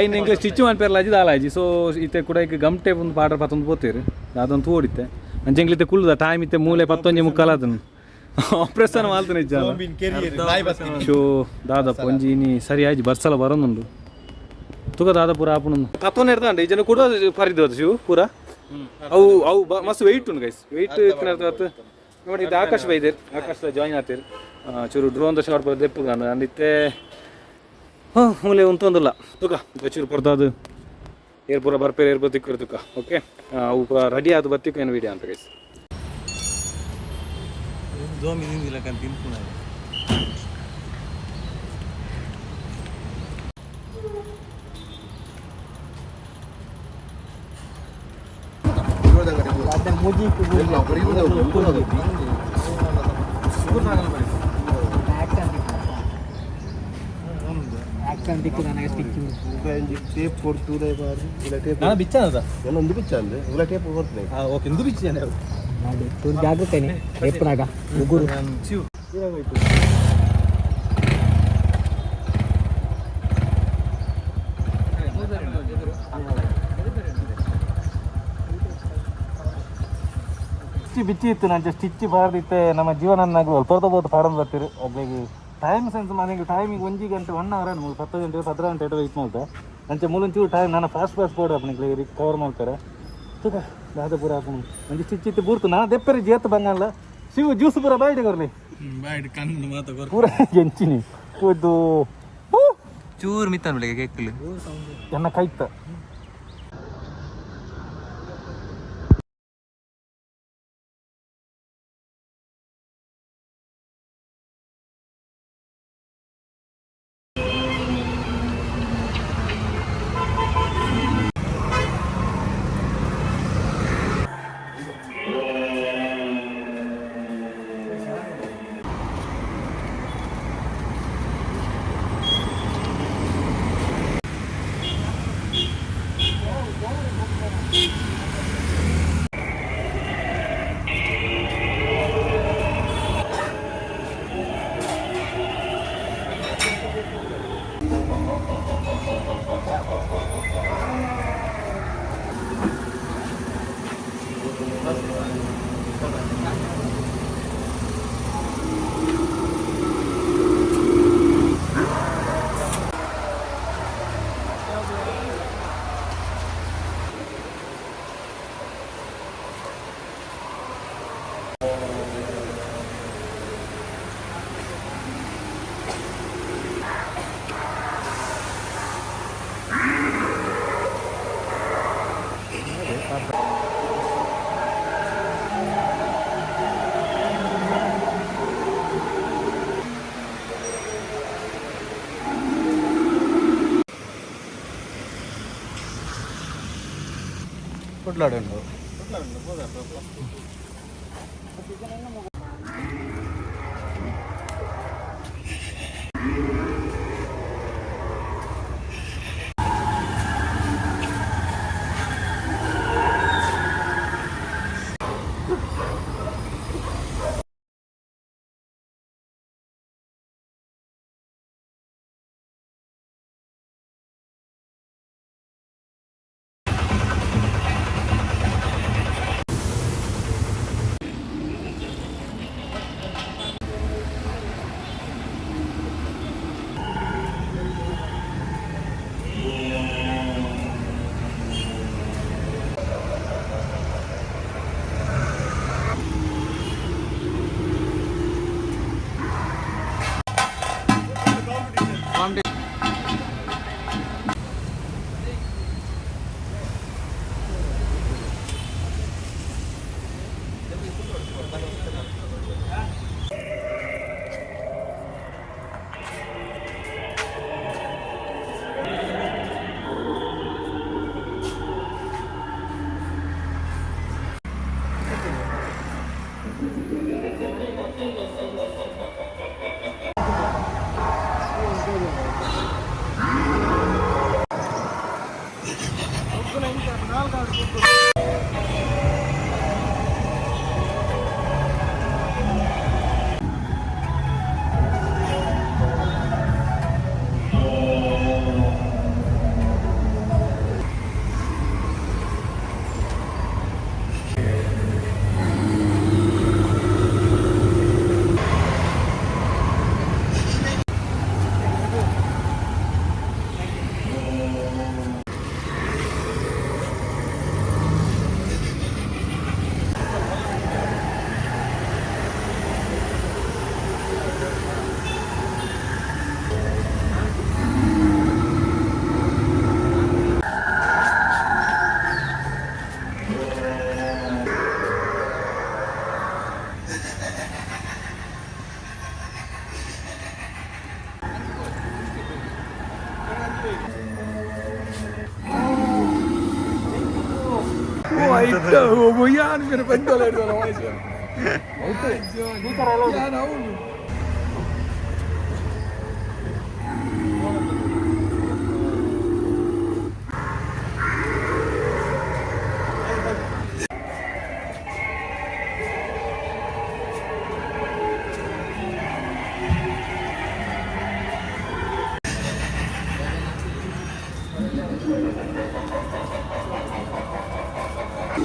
ಐನ್ ಎಂಕ್ಲೆ ಸ್ಟಿಚ್ ಮನ್ಪೆರ್ಲಾಜಿ ದಾಲಾಜಿ. ಸೊ ಇತ್ತೆ ಕೂಡ ಈಗ ಗಮ್ ಟೇಪ್ ಒಂದು ಪಾಡ್ರ ಪತ್ತೊಂದು ಪೋತೇರು ಅದೊಂದು ತೋಡಿತ್ತೆ. ಅಂಚೆ ಎಂಕ್ಲಿತ್ತೆ ಕುಳ್ಳುದ ಟೈಮ್ ಇತ್ತೆ ಮೂಲೆ 10:45 ಅದನ್ನು ಆಪ್ರೇಷನ್ ಮಾಲ್ತನ ಇಜ್ಜ. ಶೋ ದಾದಪ್ಪ ಒಂಜಿ ಇನಿ ಸರಿ ಆಯ್ತು. ಬರ್ಸಲ ಬರೋನುಂಡು ತುಗ ದಾದ ಪೂರ ಆಪುನು ಕತ್ತೊಂದು ಇರ್ತಂಡ ಈ ಜನ ಕೂಡ ಪರಿದು ಅದು ಶಿವು ಪೂರ ಅವು ಅವು ಮಸ್ತ್ ವೆಯ್ಟ್ ಉಂಡು ಗೈಸ್, ವೆಯ್ಟ್ ಇತ್ತಿನ. ನೋಡಿ, ಇದು ಆಕಾಶ್ ಬೈದೇರ್, ಆಕಾಶ್ ಜಾಯಿನ್ ಆತೀರ್. ಚೂರು ಡ್ರೋನ್ the short ದೆಪ್ಪು ಅಂದಿತ್ತೆ. ಹಾಂ, ಮೂಲೆ ಉಂತೊಂದಿಲ್ಲ ತುಕ ಚೂರು ಪೊರ್ದಾದು ಏರ್ ಪೂರ ಬರ್ಪೇರು ಏರ್ ಪೂರ ತಿಕ್ಕರು ತುಕ. ಓಕೆ, ಅವು ಪೂರ ರೆಡಿ ಆದ ಬತ್ತಿಕ್ಕು ಏನು ವಿಡಿಯೋ ಅಂತ ಗೈಸ್. ದೋಮಿ ನಿಂದಿಲ್ಲ ತಿನ್ಪುನ. ನಾನು ಬಿಚ್ಚಾನದ. ಒಂದು ಬಿಚ್ಚಂದು ಉಲ ಟೇಪ್ ಕೊಡ್ತೇನೆ. ಓಕೆ, ಇಂದು ಬಿಚ್ಚಾನೆ. ಜಾಗ್ರತೆ ಎಪ್ಪನಾಗ ಉಗುರು. ಸ್ಟಿಚ್ ಬಿಚ್ಚಿ ಇತ್ತು ನಾನು ಸ್ಟಿಚ್ ಬಾರ್ದಿತ್ತೆ. ನಮ್ಮ ಜೀವನ ಪೊರ್ದ ಬೋದು ಪಾಡೊಂದು ಬರ್ತೀರಿ. ಅದ್ರಿಗೆ ಟೈಮ್ ಸೆನ್ಸ್ ಮನೆಗೆ ಟೈಮಿಗೆ ಒಂಜಿ ಗಂಟೆ 1 ಅವರ್ ಮೂರು 10 ಗಂಟೆ 10 ಗಂಟೆ ವೆಯ್ಟ್ ಮಾಡ್ತೆ. ಅಂಚೆ ಮೂಲೊಂಚೂರು ಟೈಮ್ ನಾನು ಫಾಸ್ಟ್ ಫಾಸ್ಟ್ ಬೋರ್ಡ್ ಅಪ್ಪನಿಗೆ ಕವರ್ ಮಾಡ್ತಾರೆ. ತುಕ ದಾದ ಪೂರ ಹಾಕೊಂಡು ಒಂಜಿ ಸ್ಟಿಚ್ ಇತ್ತು ಬೂರ್ತು. ನಾನು ದೆಪ್ಪರಿ ಜೇತು ಬಂಗಲ್ಲ ಶಿವ ಜ್ಯೂಸ್ ಪೂರ ಬಾಯ್ಡೆ ಕೊರ್ಲಿ. ಬಾಯ್ಡ್ ಕಣ್ಣು ಮಾತ. ಪೂರ ಎಂಚಿನಿ ಇದು. ಚೂರು ಮಿತ್ತನ್ ಬೆಳಿಗ್ಗೆ ಕೇಕ್ಲು. ಎನ್ನ ಕೈತ. ಕುಡ್ಲಾಡುಂಡು.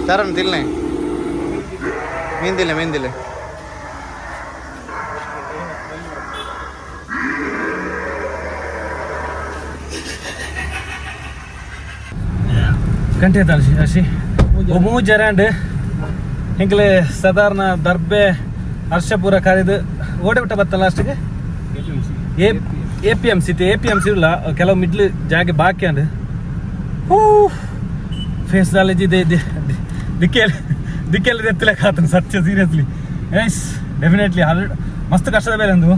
ಚರಣ್ ತಿಲ್ನೆ ಮೀಂದಿಲ್ಲ ಮೀಂದಿಲ್ಲ. ಗಂಟೆ ಆಯ್ತು ಅಶಿ ಮೂಜರಾಂಡ್ ಎಂಕ್ಲೆ ಸಾಧಾರಣ ದರ್ಬೆ ಹರ್ಷಪುರ ಕರೆದು ಓಡೆ ಬಿಟ್ಟ ಬತ್ತ ಲಾಸ್ಟ್ಗೆ A P M C A P M C ಇಲ್ಲ ಕೆಲವು ಮಿಡ್ಲ್ ಜಾಗೆ ಬಾಕಿ ಅಂಡ್ ಹೂ ಫೇಸ್ ನಾಲೆಜ್ ಇದೆ ದಿಕ್ಕೆಲ್ ದಿಕ್ಕೆಲ್ಲ ಎತ್ತಲಕ್ಕೆ ಆತನ ಸತ್ಯ ಸೀರಿಯಸ್ಲಿ ಎಸ್ ಡೆಫಿನೆಟ್ಲಿ ಹಂಡ್ರೆಡ್ ಮಸ್ತ್ ಕಷ್ಟದ ಬೇಲೆ ಅಂದು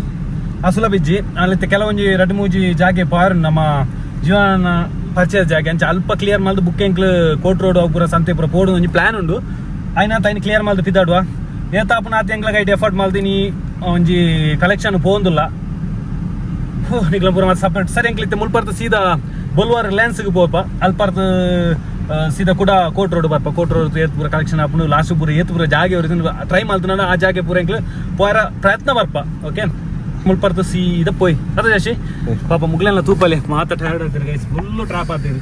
ಆ ಸುಲಭ ಇಜ್ಜಿ ಅಲ್ಲಿ ಕೆಲವೊಂಜಿ ರಡ್ಡು ಮೂಜಿ ಜಾಗೆ ಪಾರು ನಮ್ಮ ಜೀವನ ಪರಿಚಯ ಜಾಗೆ ಅಂಚ ಅಲ್ಪ ಕ್ಲಿಯರ್ ಮಲ್ದು ಬುಕ್ ಎಂಕ್ಲು ಕೋಟ್ ರೋಡ್ ಪೂರ ಸಂತೆ ಪೂರ ಪೋಡು ಒಂಜಿ ಪ್ಲಾನ್ ಉಂಡು ಆಯ್ನ ತೈನ್ ಕ್ಲಿಯರ್ ಮಲ್ದು ಪಿದಾಡುವ ಏತಾಪುನ ಆತ ಎಂಕ್ಲ ಐಟ್ ಎಫರ್ಟ್ ಮಲ್ದಿನಿ ಒಂಜಿ ಕಲೆಕ್ಷನ್ ಪೋಂದುಲ್ಲ ನಿಕ್ಲ ಪೂರ ಮತ್ತೆ ಸಪರೇಟ್ ಸರಿ ಎಂಕ್ಲಿತ್ತೆ ಮುಲ್ಪರ್ತ ಸೀದಾ ಬೊಲ್ವಾರ್ ರಿಲಯನ್ಸ್ಗೆ ಪೋಪ ಅಲ್ಪರ್ತ ಸೀದಾ ಕೂಡ ಕೋಟ್ ರೋಡ್ ಬರ್ಪ ಕೋಟ್ ರೋಡ್ ಏತ್ ಪೂರ ಕಲೆಕ್ಷನ್ ಆಪುಂಡು ಲಾಸ್ಟ್ ಪೂರ ಏತ್ ಪೂರ ಜಾಗೆ ಟ್ರೈ ಮಲ್ತನ ಆ ಜಾಗೆ ಪೂರ ಎಂಕ್ಲು ಪೋರ ಪ್ರಯತ್ನ ಬರ್ಪ ಓಕೆ ಮುಲ್ಪರ್ತ ಸೀದಾ ಪೋಯ್ ಅದ ಶಶಿ ಪಾಪ ಮುಗ್ಲೆಲ್ಲ ತೂಪಲೆ ಮಾತ ಟಯರ್ಡ್ ಆಗ್ತೀರಿ ಗೈಸ್ ಫುಲ್ಲು ಟ್ರಾಪ್ ಆಗ್ತೀರಿ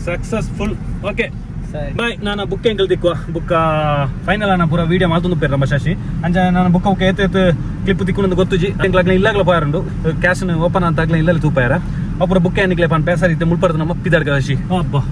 ಸಕ್ಸಸ್ಫುಲ್ ಓಕೆ ಬಾಯ್. ನಾನು ಬುಕ್ ಎಂಕಲ್ ದಿಕ್ಕುವ ಬುಕ್ ಫೈನಲ್ ಅನ್ನ ಪೂರ ವೀಡಿಯೋ ಮಾತೊಂದು ಪೇರ್ ನಮ್ಮ ಶಶಿ ಅಂಚ ನಾನು ಬುಕ್ ಅವಕ್ಕೆ ಏತ್ ಏತ್ ಕ್ಲಿಪ್ ತಿಕ್ಕೊಂಡು ಗೊತ್ತುಜಿ ಎಂಕ್ಲಾಗ್ಲ ಇಲ್ಲಾಗ್ಲ ಪೋಯಾರುಂಡು ಕ್ಯಾಶ್ ಓಪನ್ ಅಂತ ಆಗ್ಲ ಇಲ್ಲಲ್ಲಿ ತೂಪಾಯರ ಅಪುರ ಬುಕ್ ಏನಿಕ್ಲೆ ಪನ್ ಪೇಸರ್ ಇತ್ತೆ ಮುಲ್ಪರ್ದು ನಮ್ಮ ಪಿದಾಡ್ಕ ಶಶಿ ಅಬ್ಬಾ.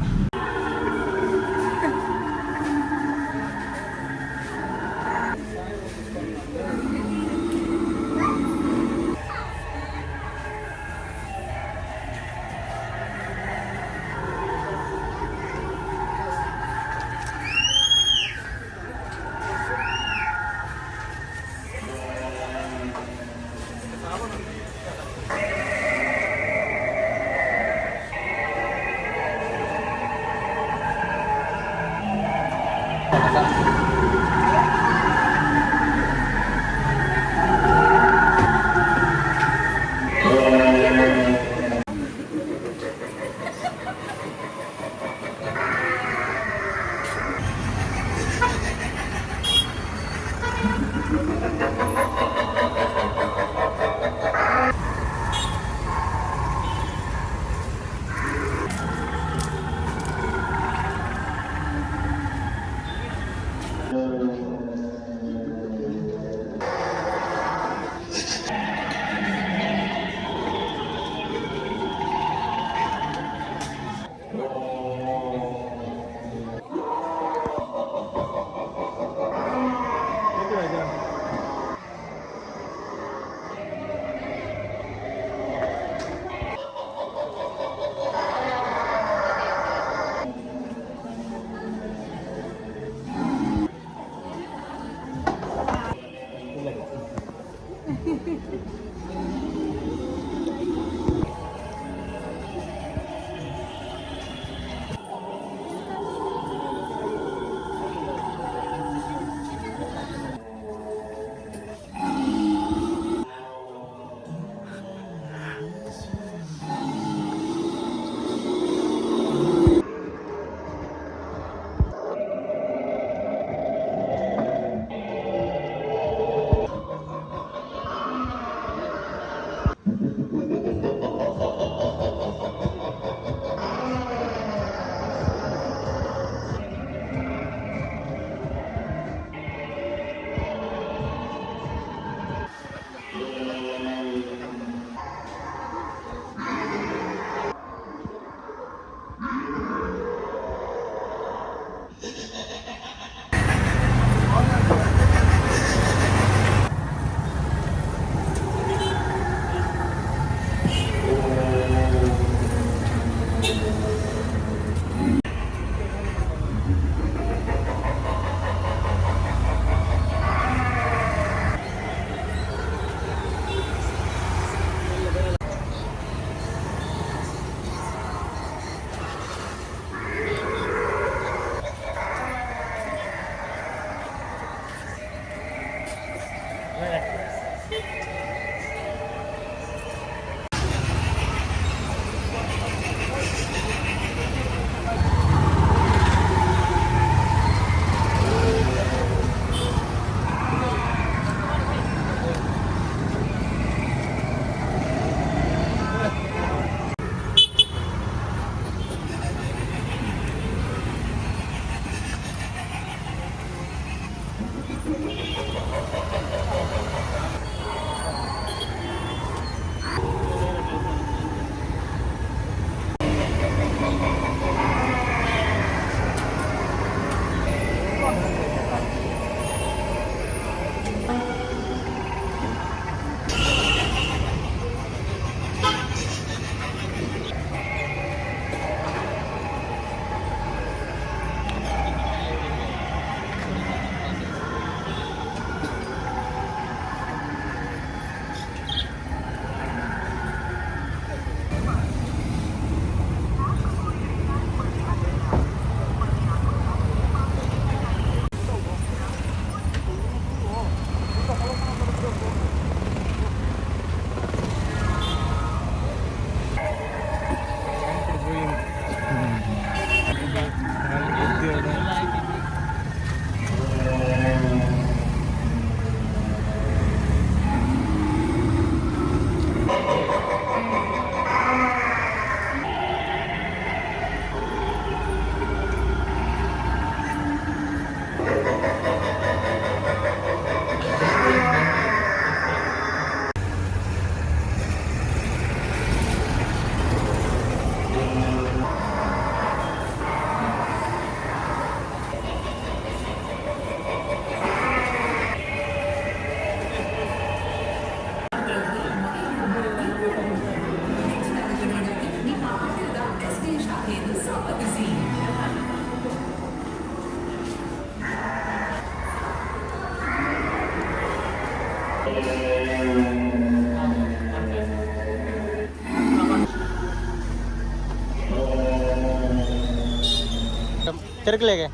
ತಿರುಗಲೆಗೆ.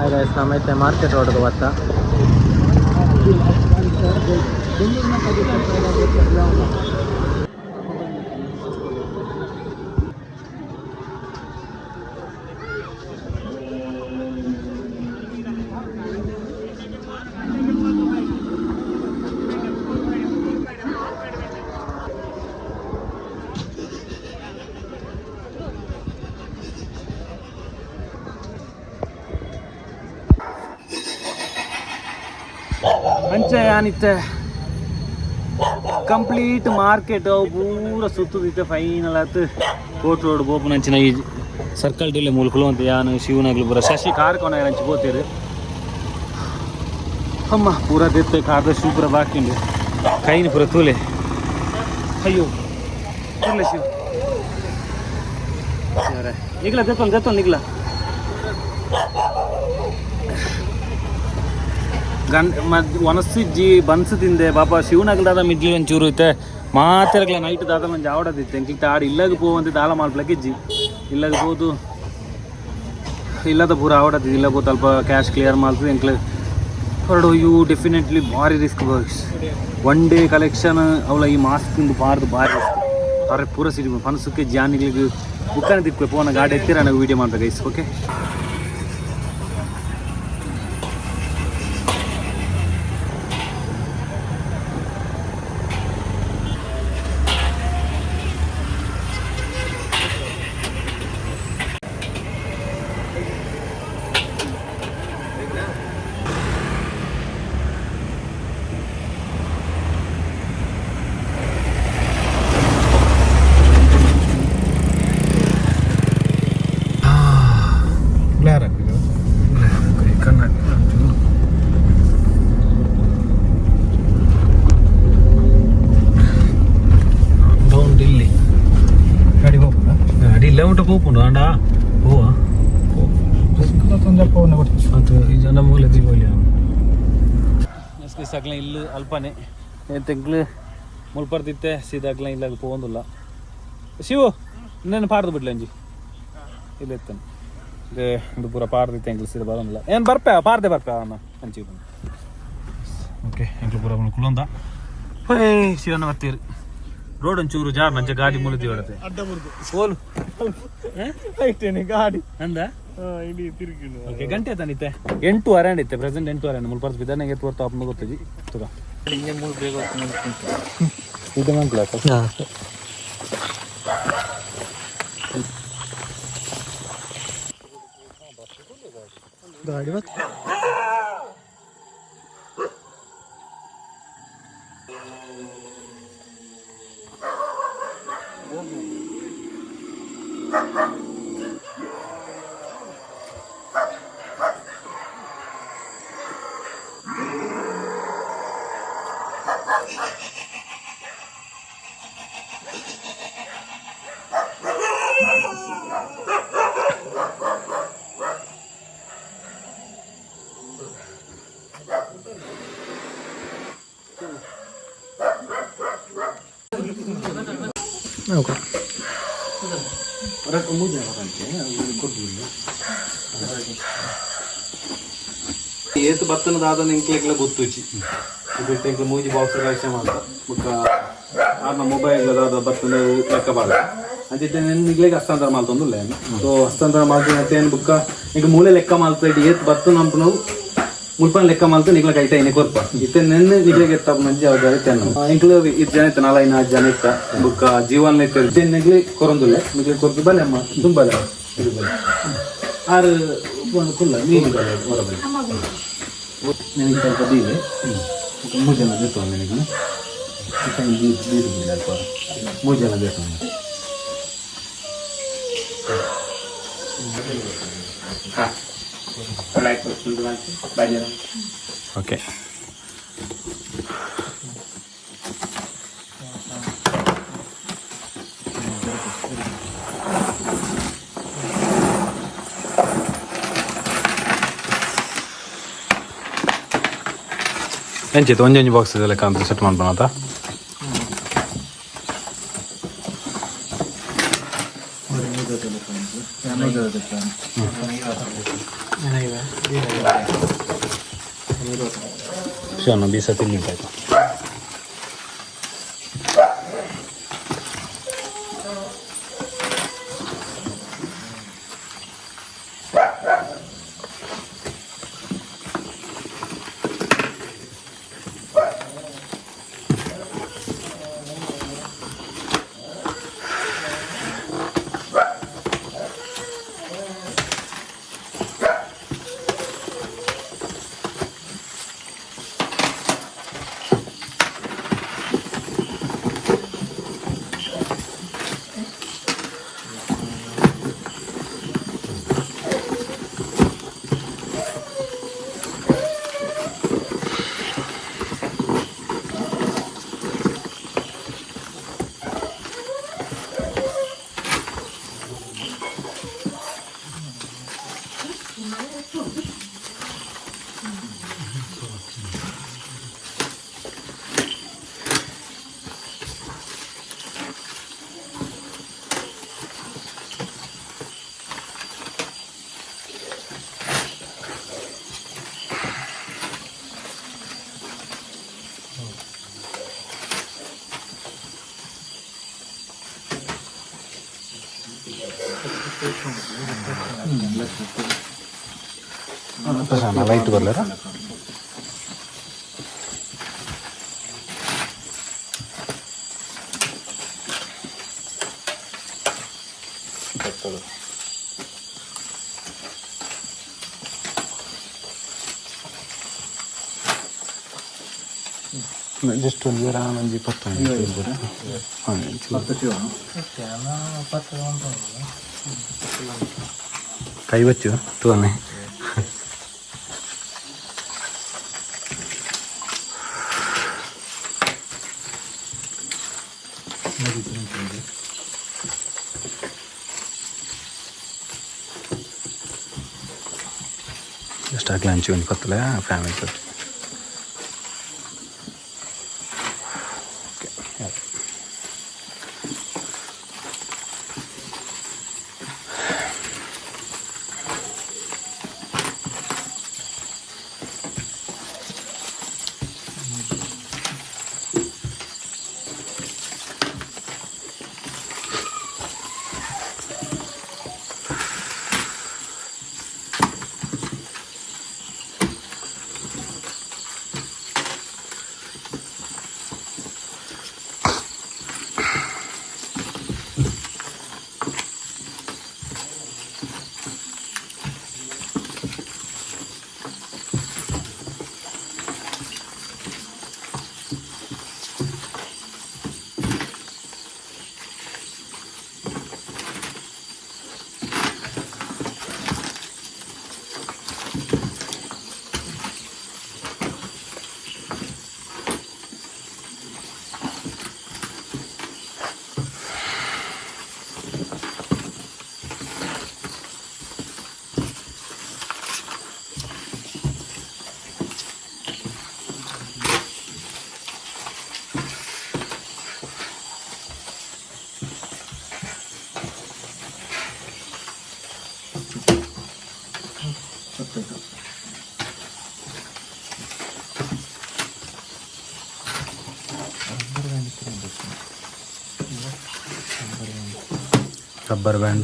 ಹಾಯ್ ಗೈಸ್, ನಮ್ಮ ಮಾರ್ಕೆಟ್ ರೋಡ್ಗೆ ಬತ್ತ. ಅಂಚೆ ಯಾನಿತ್ತೆ ಕಂಪ್ಲೀಟ್ ಮಾರ್ಕೆಟ್ ಅವು ಪೂರ ಸುತ್ತದಿತ್ತೆ. ಫೈನಲ್ ಆತು ಕೋಟ್ ರೋಡ್ ಬೋಪುನಂಚಿನ ಈ ಸರ್ಕಲ್ ಡಿಲ್ಲೆ ಮೂಲಕುಲು ಅಂತ ಯಾನು ಶಿವನಗ್ಲು ಪೂರ ಶಶಿ ಕಾರ್ ಕೊನ ಅಂಚಿ ಪೋತೀರು. ಅಮ್ಮ ಪೂರ ದೆತ್ತೆ ಕಾರ್ದ ಶೂ ಪೂರ ಬಾಕಿಂಡು ಕೈನ ಪೂರ ತೂಲೆ. ಅಯ್ಯೋ ತೂಲೆ ಶಿವ ಶಿವರೇ ನಿಗ್ಲ ದೆತ್ತೊಂದು ದೆತ್ತೊಂದು ನಿಗ್ಲ ಗಂಡ ಒನಸ್ಸಿಜ್ಜಿ ಬನ್ಸ್ ತಿಂದೆ ಪಾಪ. ಶಿವನಗಲ್ ದಾದ ಮಿಡ್ಲಿ ಒಂಚೂರು ಇತ್ತೆ ಮಾತೆರಗ್ಲ ನೈಟ್ ದಾದ ಒಂಜಿ ಆವಡದಿತ್ತೆ. ಎಂಕ್ಲಿಕ್ ಆಡ್ ಇಲ್ಲಗ್ ಪೋವಂತೆ ದಾಲ ಮಾಲ್ಪ್ಲಕ್ ಇಜ್ಜಿ. ಇಲ್ಲಗ್ ಪೋದು ಇಲ್ಲದ ಪೂರ ಆವಡದಿತ್ತು. ಇಲ್ಲ ಪೋತು ಅಲ್ಪ ಕ್ಯಾಶ್ ಕ್ಲಿಯರ್ ಮಾಲ್ತದೆ ಎಂಕ್ಲೆ ಹೊರಡು. ಇವು ಡೆಫಿನೆಟ್ಲಿ ಭಾರಿ risk boys. One day collection ಅವಳ ಈ ಮಾಸ್ಕ್ ಇಂದು ಬಾರ್ದು ಭಾರಿ ರಿಸ್ಕ್. ಅರೆ ಪೂರ ಸಿಟಿ ಪನಸುಕ್ಕೆ ಜಾನಿಗಳಿಗೆ ಬುಕ್ಕನೆ ತಿಕ್ಕು ಪೋನ ಗಾಡಿ ಎತ್ತಿರ ನನಗೆ ವೀಡಿಯೋ ಮಾಡ್ದೆ ಗೈಸ್. ಓಕೆ. ಇಲ್ಲಿ ಗಾಡಿ ಹೋಗ್ಬೋದಾ? ಗಾಡಿ ಇಲ್ಲ ಉಂಟು ಪೋಪುಂಡು ಅಂಡ ಹೋವಾ. ಅದು ಈ ಜನ ಮೂಲೆ ದೀಪಾವಳಿ ಸಾಕ್ಲ ಇಲ್ಲು ಅಲ್ಪನೆ ತೆಂಗ್ಲು ಮುಲ್ಪರ್ದಿತ್ತೆ ಸೀದಾಕ್ಲ ಇಲ್ಲಾಗ ಪೋವೊಂದುಲ್ಲ. ಶಿವು ನನ್ನ ಪಾಡ್ದು ಬಿಡ್ಲ ಅಂಜಿ ಇಲ್ಲ ಎತ್ತನು ಇದು ಪೂರ ಪಾಡ್ದಿತ್ತೆ. ಎಂಕ್ಲು ಸೀದಾ ಬರೋದಿಲ್ಲ ಏನು ಬರ್ಪೆ ಪಾರ್ದೆ ಬರ್ಪೆ ಅಣ್ಣ ಅಂಚಿ. ಓಕೆ, ಎಂಕ್ಲು ಪೂರ ಕುಲೊಂದ ಶಿವನ ಬರ್ತೀರಿ. ರೋಡ್ ಒಂಚೂರು ಜಾರ್ ನಂಚೆ ಗಾಡಿ ಮುಳುದಿ ಹೊಡತೆ ಓಲು. ಗಾಡಿ ಅಂದ ಇಡೀ ತಿರುಗಿನ. ಓಕೆ, ಗಂಟೆ ತಾನಿತ್ತೆ 8:30 ಅಂಡಿತ್ತೆ. ಪ್ರೆಸೆಂಟ್ 8:30 ಮುಲ್ಪರ್ಸ್ ಬಿದ್ದಾನೆ ಎತ್ತು ಬರ್ತಾ ಅಪ್ಪನ ಗೊತ್ತಿಜಿ ತುಗ. ಇದು ಮಂಕ್ಲ. ಗಾಡಿ ಬತ್ತ. ಓಕೆ. ಏತು ಬತ್ತನ ದಾದ ಎಂಕ್ಲೆಗ್ಲ ಗೊತ್ತುಚಿ ಇದು ಎಂಕ್ಲ ಮೂಜಿ ಬಾಕ್ಸ್ ಕಲೆಕ್ಷನ್ ಮಾಡ್ತ ಬೊಕ್ಕ ಆರ್ನ ಮೊಬೈಲ್ ದಾದ ಬತ್ತನ ಲೆಕ್ಕ ಬಾಡ ಅಂಚಿತ್ತೆ ನಿಗ್ಲೆಗ್ ಹಸ್ತಾಂತರ ಮಾಲ್ತೊಂದುಲ್ಲ. ಸೊ ಹಸ್ತಾಂತರ ಮಾಲ್ತು ಏನು ಬುಕ್ಕ ಈಗ ಮೂಲೆ ಲೆಕ್ಕ ಮಾಲ್ತ ಇಟ್ಟು ಏತ್ ಬತ್ತು ನಂಪುನವು ಮುಲ್ಪನ ಲೆಕ್ಕ ಮಾಲ್ತು ನಿಗ್ಲ ಕೈಟ ಇನೆ ಕೊರ್ಪ ಇತ್ತೆ ನೆನ್ನೆ ನಿಗ್ಲೆಗ್ ಎತ್ತಪ್ಪ ನಂಜಿ ಜವಾಬ್ದಾರಿ ತೆನ್ನು. ಎಂಕ್ಲು ಇತ್ತು ಜನ ಇತ್ತು ನಾಲ್ ಐದು ಜನ ಇತ್ತ ಬುಕ್ಕ ಜೀವನ ಇತ್ತು. ಇತ್ತೆ ನಿಗ್ಲಿ ಕೊರೊಂದುಲ್ಲೆ ನಿಗ್ಲಿ ಕೊರ್ಪು ಬಲೆ ಅಮ್ಮ ತುಂಬಲೆ ಇದು ಬಲೆ ಆರು ಒಂದು ಕುಲ್ಲ ನೀರು ಬಲೆ ಹೊರ ಬಲೆ ನನಗೆ ಸ್ವಲ್ಪ ದೀವೆ ಮೂರು ಜನ ಬೇಕು ನನಗೆ ಬೀರು ಬಿಲ್ಲ ಅಲ್ಪ ಮೂರು ಜನ ಬೇಕು. ಓಕೆ. ಎಂಚಿತ್ತು ಒಂಜೊಂಜಿ ಬಾಕ್ಸ್ ಲೆಕ್ಕ ಅಂತ ಸೆಟ್ ಮಾಡ್ಬೋಣತ. ಶಿವನ ಬೀಸ ತಿಂದುಂಟಾಯ್ತು. ಲೈಟ್ ಬರ್ಲಾರ? ಜಸ್ಟ್ ಒಂದು ಜರ ಒಂಜಿ ಪತ್ತು. ಕೈ ಬಚ್ಚು ತೂವನೆ. ಜಸ್ಟ್ ಆಗಲೇ ಹಂಚಿ ಒಂದು ಪತ್ತಲೆ ಫ್ಯಾಮಿಲಿ ತೊಟ್ಟು. ಓಕೆ. Rubber band.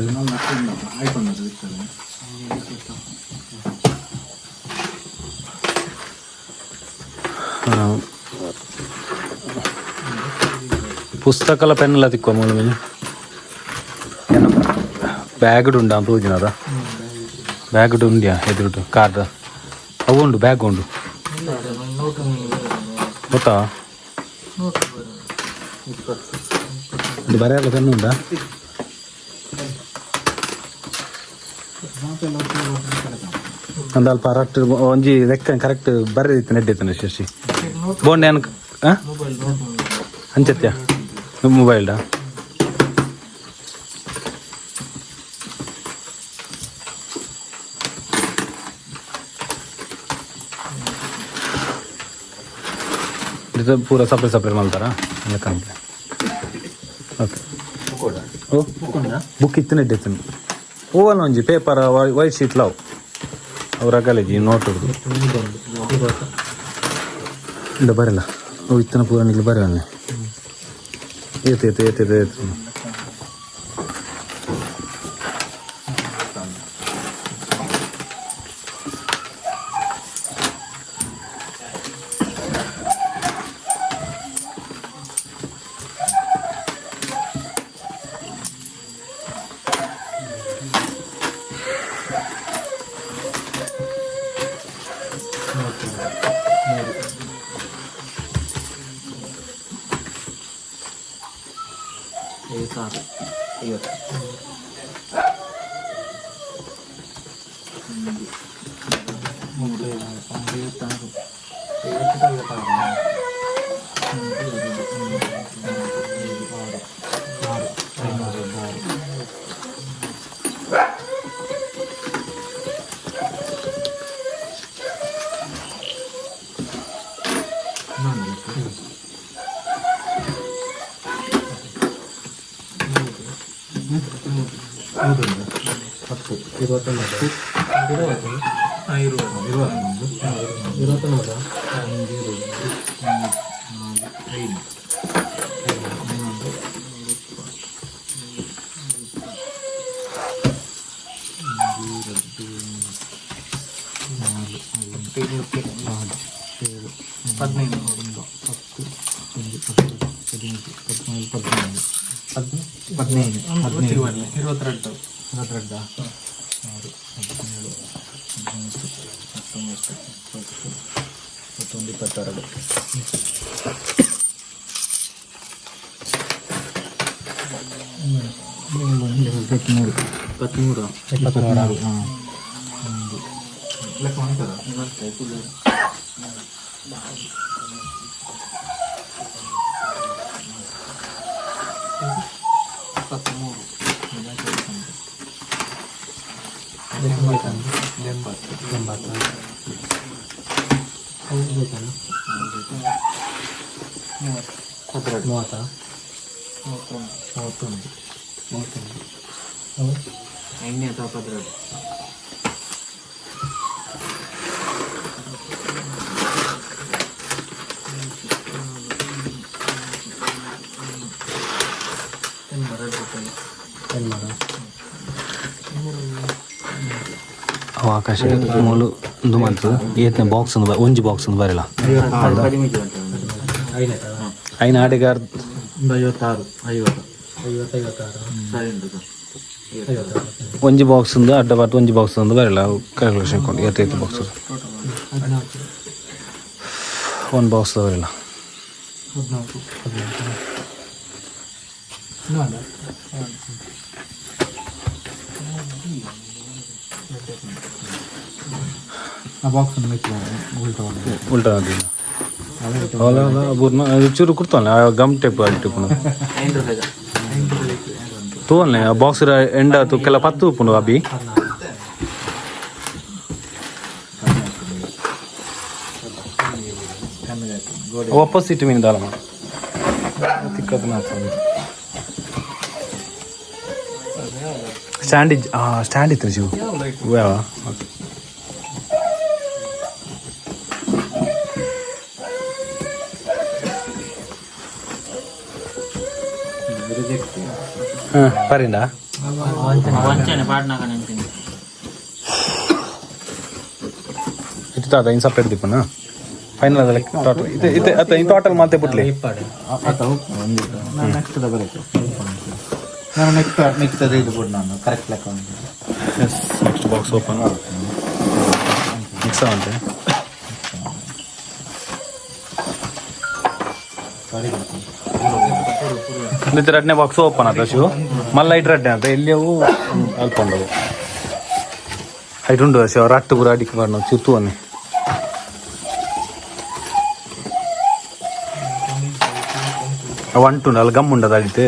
ಪುಸ್ತಕಲ ಪೆನ್ನೆಲ್ಲ ತಿಕ್ಕುವ ಮೂಲ ಮೇಲೆ ಬ್ಯಾಗ್ಡ್ ಉಂಡು ತೋಜಿನದ ಬ್ಯಾಗ್ಡ್ ಉಂಡ್ಯಾ ಎದುರುಟು ಕಾರ್ದ ಅವು ಉಂಡು, ಬ್ಯಾಗ್ ಉಂಡು ಗೊತ್ತಾ? ಇದು ಬರೆಯಲ್ಲ ಪೆನ್ ಉಂಡಾ? ಒಂದು ಅಲ್ಪ ರಟ್ಟು ಒಂಜಿ ಲೆಕ್ಕ ಕರೆಕ್ಟ್ ಬರೆದಿತ್ತು ನೆಡ್ಡಿತ್ತು ಶಶಿ ಬೋಂಡೆ ಅನ್ಕ ಹಾಂ ಅಂಚತ್ಯ ಮೊಬೈಲ್ಡಾ? ಇದು ಪೂರ ಸಪ್ರೇಟ್ ಸಪ್ರೇಟ್ ಮಾಡ್ತಾರಾ ಲೆಕ್ಕ? ಓಕೆ. ಓ ಬುಕ್ ಇತ್ತು ನೆಡ್ಡಿತ್ತು ಹೂವಲ್ಲ ಒಂಜಿ ಪೇಪರ್ ವೈಟ್ ಶೀಟ್ ಲಾವ್ ಅವ್ರ ಕಾಲೇಜಿ ನೋಟ್ ಹಿಡ್ದು. ಇಂದ ಬರಲ್ಲ ಅವು ಇತ್ತನ ಪೂರ ನಿಗ್ಲು ಬರಲ್ಲ. ಏತ್ ಏತ್ ಏತ್ ಏತ್ ಏತ್. ಅವು ಆಕಾಶ ಮೂಲು ಉಂದು ಮಂತು ಏತ್ನೆ ಬಾಕ್ಸ್ ಒಂದು ಒಂಜಿ ಬಾಕ್ಸ್ ಒಂದು ಬರಲ್ಲ. ಐನ ಆಡಿಗಾರ್. 56, 50. ಒಂಜಿ ಬಾಕ್ಸ್ ಒಂದು ಅಡ್ಡ ಬಾರ್ದು, ಒಂಜಿ ಬಾಕ್ಸ್ ಒಂದು ಬರಲ್ಲ. ಕ್ಯಾಲ್ಕುಲೇಷನ್ ಕೊಂಡು ಏತ್ ಏತ್ ಬಾಕ್ಸ್. ಒಂದು ಬಾಕ್ಸ್ ಬರಲ್ಲ. ಆ ಬಾಕ್ಸ್ ಒಂದು ಮೆಚ್ಚು ಉಲ್ಟಾ. ಉಲ್ಟಾ ಅದಿಲ್ಲ. ಅಲ್ಲ ಅಲ್ಲ, ಬೂರ್ನ ಚೂರು ಕುಡ್ತಾನೆ. ಆ ಗಮ್ ಟೇಪ್ ಅಡಿಟುಪ್ಪುನು ತೂವಲ್ನೆ. ಆ ಬಾಕ್ಸ್ ಎಂಡ್ ಆತು ಕೆಲ ಪತ್ತು ಉಪ್ಪುಂಡು ಅಬಿ. ಆಪೋಸಿಟ್ ಮೀನು ದಾಲ ತಿಕ್ಕದನ್ನ. ಸ್ಟ್ಯಾಂಡ್, ಸ್ಟ್ಯಾಂಡ್ ಇತ್ತು ಶಿವು. ಯಾವ? ಓಕೆ. ಹಾಂ, ಪರಿಂಡ. ಇತ್ತು ತಾತ ಇನ್ನು ಸಪ್ರೇಟ್ ದಿಪ್ಪನ ಫೈನಲ್ ಅದಲ್ಲ ಟೋಟಲ್ ಇದು ಇದು ಅತ್ತ ಇನ್ ಟೋಟಲ್ ಮಾತೆ ಬಿಟ್ಲಿ. ನಾನು ನೆಕ್ಸ್ಟ್ ಬರಬೇಕು. ನಾನು ನೆಕ್ಸ್ಟ್ ನೆಕ್ಸ್ಟ್ ಅದೇ ಇದು ಬಿಡು, ನಾನು ಕರೆಕ್ಟ್ ಲೆಕ್ಕ ಉಂಟು. Yes, next box open mix ಆವಂತೆ. ಇದು ಎರಡನೇ ಬಾಕ್ಸ್ ಓಪನ್ ಆತ ಶಿವು. ಮಲ್ಲ ಇಟ್ಟು ರಡ್ಡೆ ಅಂತ ಎಲ್ಲಿಯವು ಅಲ್ಪ ಉಂಡವು. ಹೈಟ್ ಉಂಡು ಶಿವ. ರಟ್ಟು ಪೂರ ಅಡಿಕೆ ಮಾಡಿ ನಾವು ಚಿರ್ತುವನ್ನೇ. ಅವು ಅಂಟುಂಡು ಅಲ್ಲಿ ಗಮ್ ಉಂಡದ ಅಡಿತು.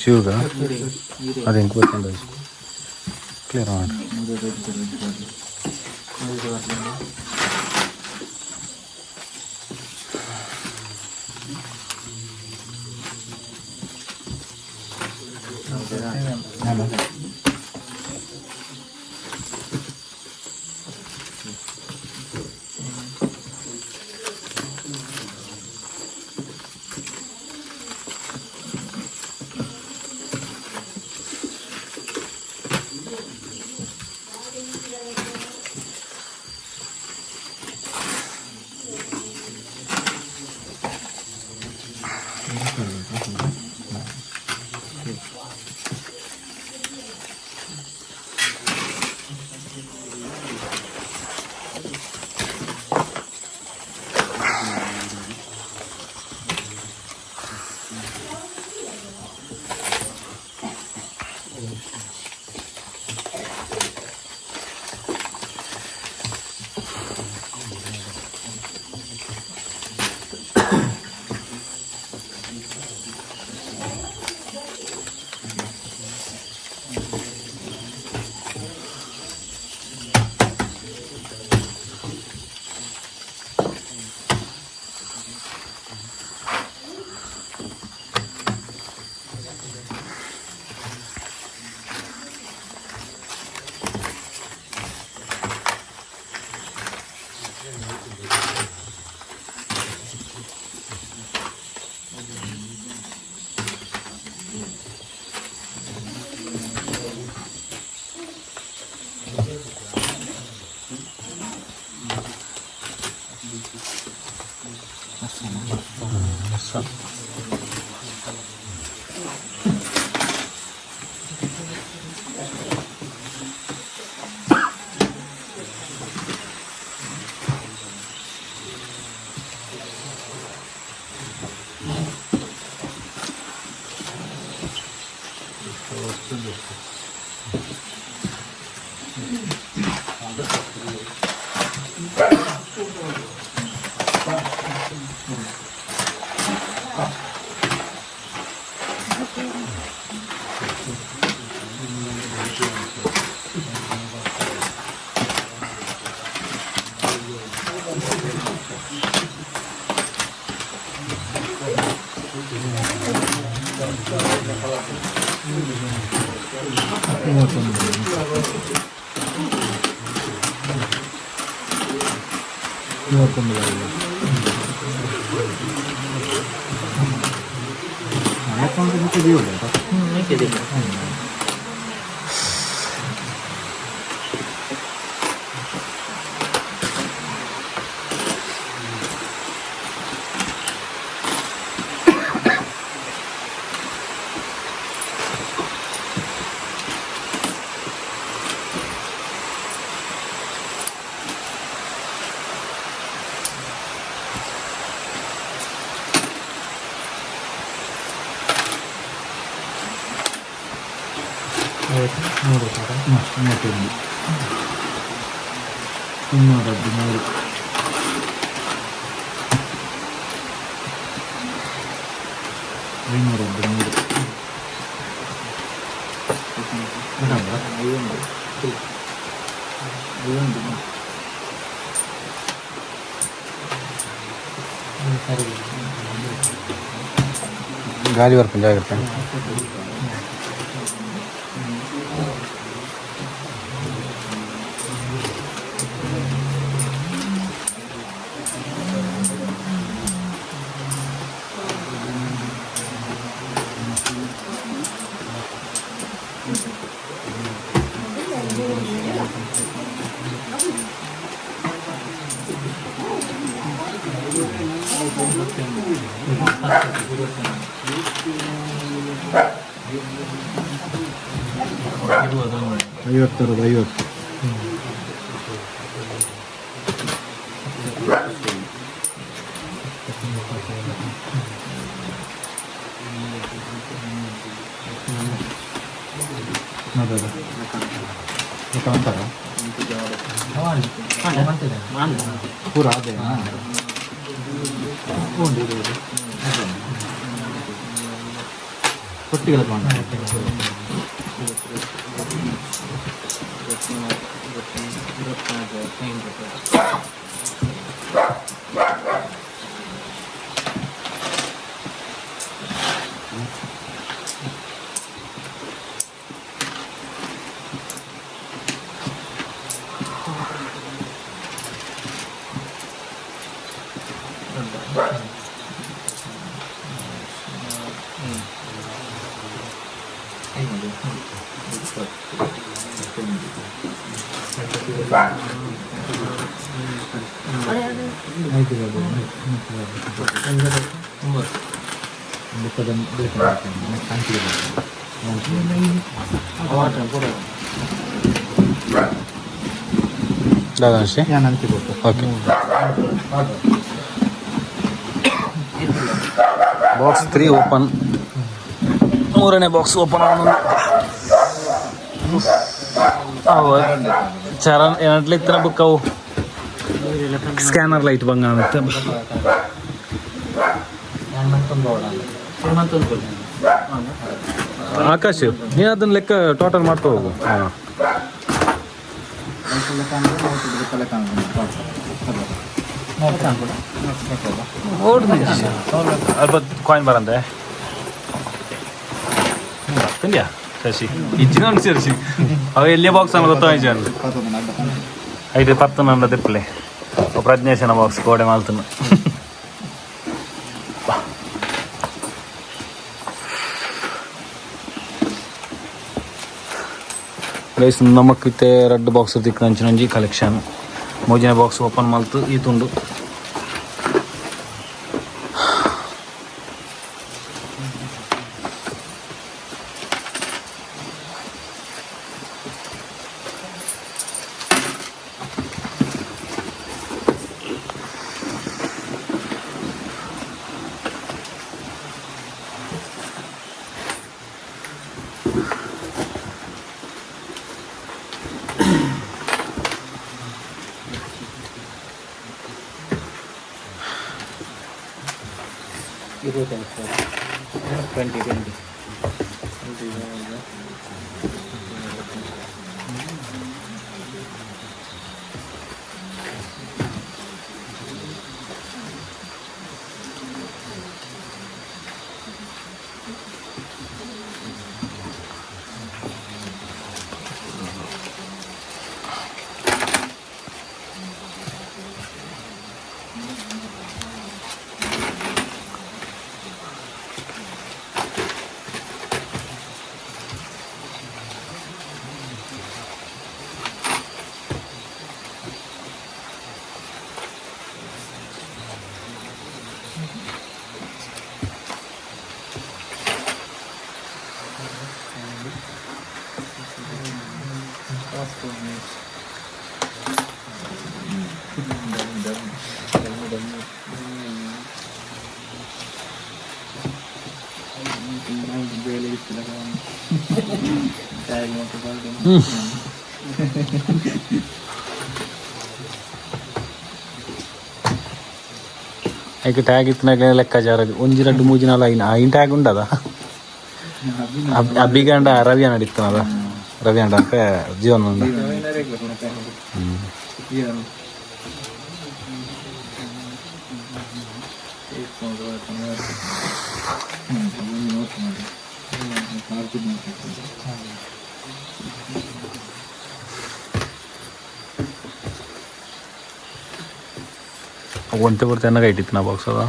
ಶಿವಗ ಅದು ಹೆಂಗೆ ಗೊತ್ತುಂಡು ಕ್ಲಿಯರ್ ಮಾಡಿ. ಗಾಳಿ ಬರ್ಪುಂಡು ಜಾಗ್ರತೆ. 50 50. ಪೂರ ಅದೇ. ಒಟ್ಟಿಗೆ. Okay, box 3 open. ಮೂರನೇ ಬಾಕ್ಸ್ ಓಪನ್. ಚರನ್ ಏನಟ್ಲೆ ಇತ್ತಿನ ಬುಕ್ ಅವು ಸ್ಕ್ಯಾನರ್ ಲೈಟ್ ಬಂಗ ಆಗುತ್ತೆ. ಆಕಾಶ್, ನೀನು ಅದನ್ನ ಲೆಕ್ಕ ಟೋಟಲ್ ಮಾಡ್ಕೊ ಹೋಗು. ಹಾಂ. ಅಲ್ಪ ಕಾಯಿನ್ ಬರಂತೆ ತಿಂದ್ಯಾ ಶಶಿ? ಇಜ್ಜಿನ ಅನ್ಸಿ ಅವ ಎಲ್ಲಿಯ ಬಾಕ್ಸ್ ಅನ್ನ ಗೊತ್ತಾಯ್ತು. ಐದು ಪತ್ತು ನನ್ನ ತಿಪ್ಪಲೆ ಪ್ರಜ್ಞೇಶನ ಬಾಕ್ಸ್ ಕೋಡೆ ಮಾಲ್ತನ. ಗೈಸ್, ನಮಕ್ಕಿತ್ತೆ ರಡ್ಡ್ ಬಾಕ್ಸ್ ತಿಕ್ಕಂಚಿನಂಜಿ ಕಲೆಕ್ಷನ್. ಮೂಜಿನ ಬಾಕ್ಸ್ ಓಪನ್ ಮಲ್ತು ಈ ತುಂಡು. 20 20. ಐಕ್ ಟ್ಯಾಗ್ ಇತ್ತನಾಗ ಲೆಕ್ಕಾಚಾರ. ಒಂಜಿ ರಡ್ಡು ಮೂಜಿ ನಾಲ್ ಐನ್ ಐನ್ ಟ್ಯಾಗ್ ಉಂಡದ. ಅಬ್ಬಿಗಂಡ ರವಿ ನಡಿತ್ತನದ, ರವಿ ಅಂಡ ಅಪ್ಪೆ ಜೀವನ ಉಂಡ. ಒಂತೆ ಪೂರ್ತಿ ಎನ್ನ ಕೈಟಿತ್ತಿನ ಬಾಕ್ಸ್ ಅದ.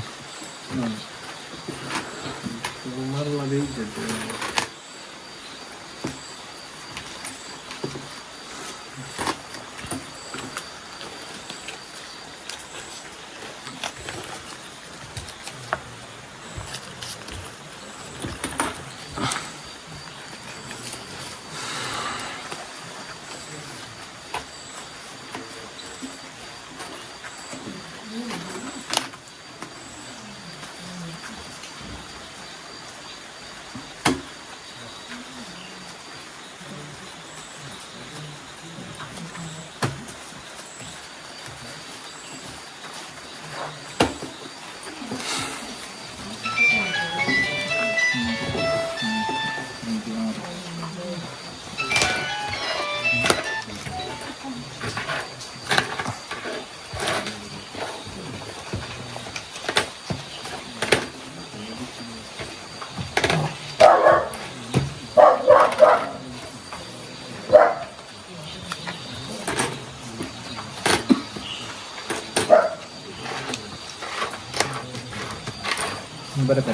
ಬರುತ್ತೆ.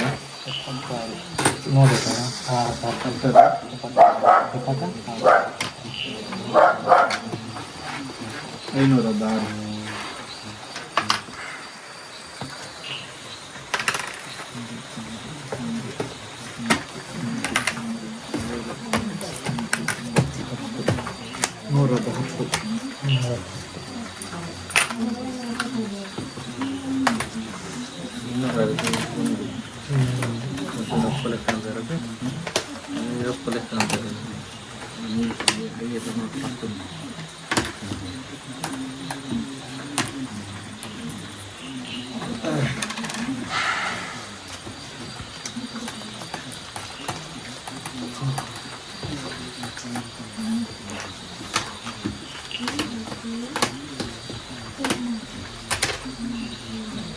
ಐನೂರದ್ದು ಆರು. ನೂರದ್ದು ಹತ್ತು.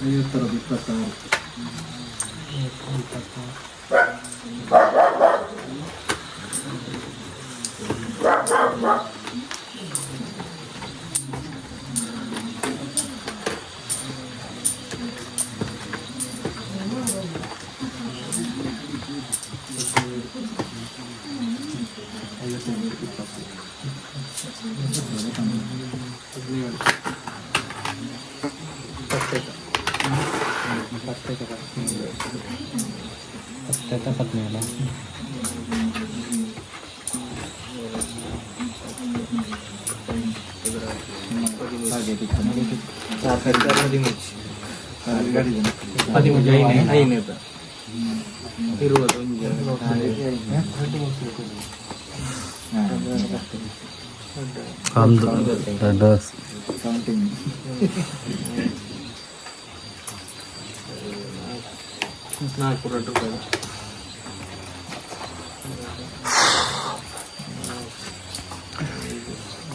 ಐವತ್ತರದ್ದು ಇಪ್ಪತ್ತಾರು. ಅಂದು. ಕೌಂಟಿಂಗ್. 4 ರೂಪಾಯಿ.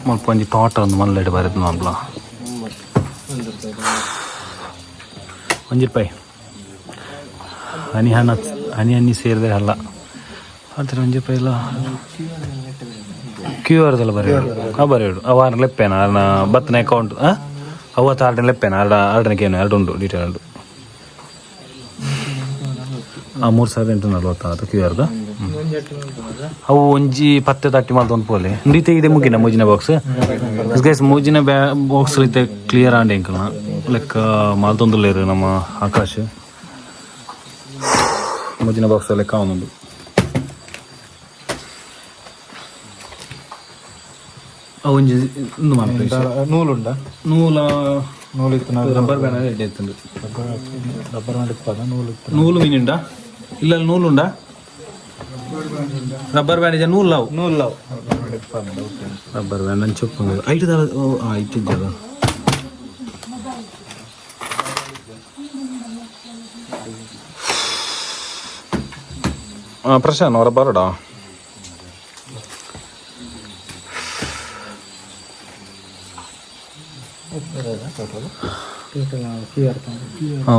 ಮುಲ್ಪ ಒಂಜಿ ಟೋಟಲ್ ಒಂದು ಮಲ್ಲೆಡ್ ಬರೆದು ಮಲ್ಪಲ. 1 ರೂಪಾಯಿ ಹನಿ ಹನ ಹನಿ ಹನಿ ಸೇರಿದೆ ಅಲ್ಲ ಆದರೆ 1 ರೂಪಾಯಿ ಇಲ್ಲ. ಕ್ಯೂ ಆರ್ದೆಲ್ಲ ಬರೆಯೋಡು. ಹಾಂ, ಬರೆಯೋಡು. ಅವ ಆರ್ನ ಲೆಪ್ಪೇನ ಆರ್ನ ಬತ್ತನ ಅಕೌಂಟ್. ಹಾಂ, ಅವತ್ತು ಆರ್ಡರ್ ಲೆಪ್ಪೇನ ಆರ್ಡ ಆರ್ಡರ್ಗೆ ಏನು ಎರಡು ಉಂಟು, ಡೀಟೇಲ್ ಉಂಟು. ಹಾಂ, 3846 ಕ್ಯೂ ಆರ್ದ. ಅವು ಒಂಜಿ ಪತ್ತೆ ತಟ್ಟಿ ಮಲ್ತೊಂದು ಪೋಲೆ ರೀತಿ ಇದೆ. ಮುಗಿನ ಮೂಜಿನ ಬಾಕ್ಸ್ ಗೈಸ್, ಮೂಜಿನ ಬ್ಯಾ ಬಾಕ್ಸ್ ಇತ್ತೆ ಕ್ಲಿಯರ್ ಆಂಡ್ ಎಂಕಲ್ನ ಲೆಕ್ಕ ಮಲ್ತೊಂದುಲ್ಲೇರು ನಮ್ಮ ಆಕಾಶ್. ಮೂಜಿನ ಬಾಕ್ಸ್ ಲೆಕ್ಕ ಅವನೊಂದು. ಅವು ಒಂಜಿ ಇಂದು ಮಲ್ಪೆ. ನೂಲುಂಡ? ನೂಲ. ನೂಲು ಇತ್ತು. ರಬ್ಬರ್ ಬ್ಯಾಂಡ್ ಎಡ್ಡೆ ಇತ್ತುಂಡು. ರಬ್ಬರ್ ಬ್ಯಾಂಡ್ ಇಪ್ಪದ ನೂಲು ಇತ್ತು. ನೂಲು ಮೀನುಂಡಾ? ಇಲ್ಲ, ನೂಲುಂಡಾ? ರಬ್ಬರ್ ಬ್ಯಾಂಡ್ ನೂಲು ಲಾವು. ನೂಲು. ರಬ್ಬರ್ ಬ್ಯಾಂಡ್ ನಾನು ಚೊಪ್ಪು ಐಟು ದಾಲ ಇಟ್ಟಿದ್ದಲ್ಲ. ಪ್ರಶಾಂತ್ ಅವರ ಬರೋಡ.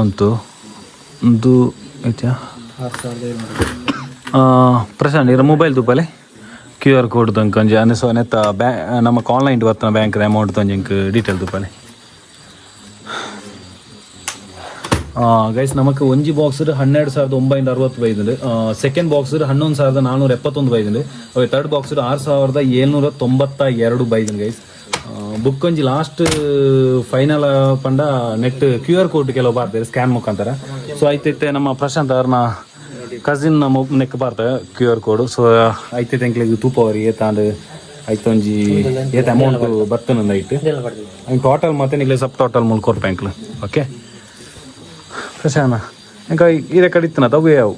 ಉಂಟು ಒಂದು ಐತಾ? ಪ್ರಶಾಂತ್, ಇರ ಮೊಬೈಲ್ ತೂಪಲೆ. ಕ್ಯೂ ಆರ್ ಕೋಡ್ ತನಕ ಒಂಜಿ ಅನೆ ಸೊ ನೆತ್ತ ಬ್ಯಾ ನಮಕ್ ಆನ್ಲೈನ್ ಬರ್ತನ ಬ್ಯಾಂಕ್ ಅಮೌಂಟ್ ತೊಂಜಿ ಇಂಕ್ ಡೀಟೇಲ್ ತೂಪಲೆ. ಗೈಸ್, ನಮಕ್ ಒಂಜಿ ಬಾಕ್ಸ್ 12,960 ಬೈದುಂಡು. ಸೆಕೆಂಡ್ ಬಾಕ್ಸ್ 11,471 ಬೈದುಂಡು. ಅವೆ ಥರ್ಡ್ ಬಾಕ್ಸ್ 6,792 ಬೈದುಂಡು ಗೈಸ್. ಬುಕ್ ಒಂಜಿ ಲಾಸ್ಟ್ ಫೈನಲ್ ಪಂಡ ನೆಟ್ ಕ್ಯೂ ಆರ್ ಕೋಡ್ ಕೆಲವು ಬಾರ್ತಾರೆ ಸ್ಕ್ಯಾನ್ ಮುಖಾಂತರ. ಸೊ ಐತೈತೆ ನಮ್ಮ ಪ್ರಶಾಂತ್ ಅವ್ರನ್ನ ಕಸಿನ್ ನೆಕ್ ಬಾರ್ತ ಕ್ಯೂ ಆರ್ ಕೋಡ್. ಸೊ ಐತೈತೆ ಎಂಕ್ಲೆಗ್ ತೂಪವರಿ ಏತಾಂಡ್ ಐತ ಒಂಜಿ ಏತ್ ಅಮೌಂಟ್ ಬರ್ತನಂದ ಐಟ್ ಟೋಟಲ್. ಮತ್ತೆ ನಿಕ್ಲೆ ಸಬ್ ಟೋಟಲ್ ಮೂಲ ಕೊರ್ಪ ಎಂಕ್ಲು. ಓಕೆ ಪ್ರಶಾನ, ಎಂಕ ಇರೆ ಕಡಿತನ ತಗು ಯಾವು.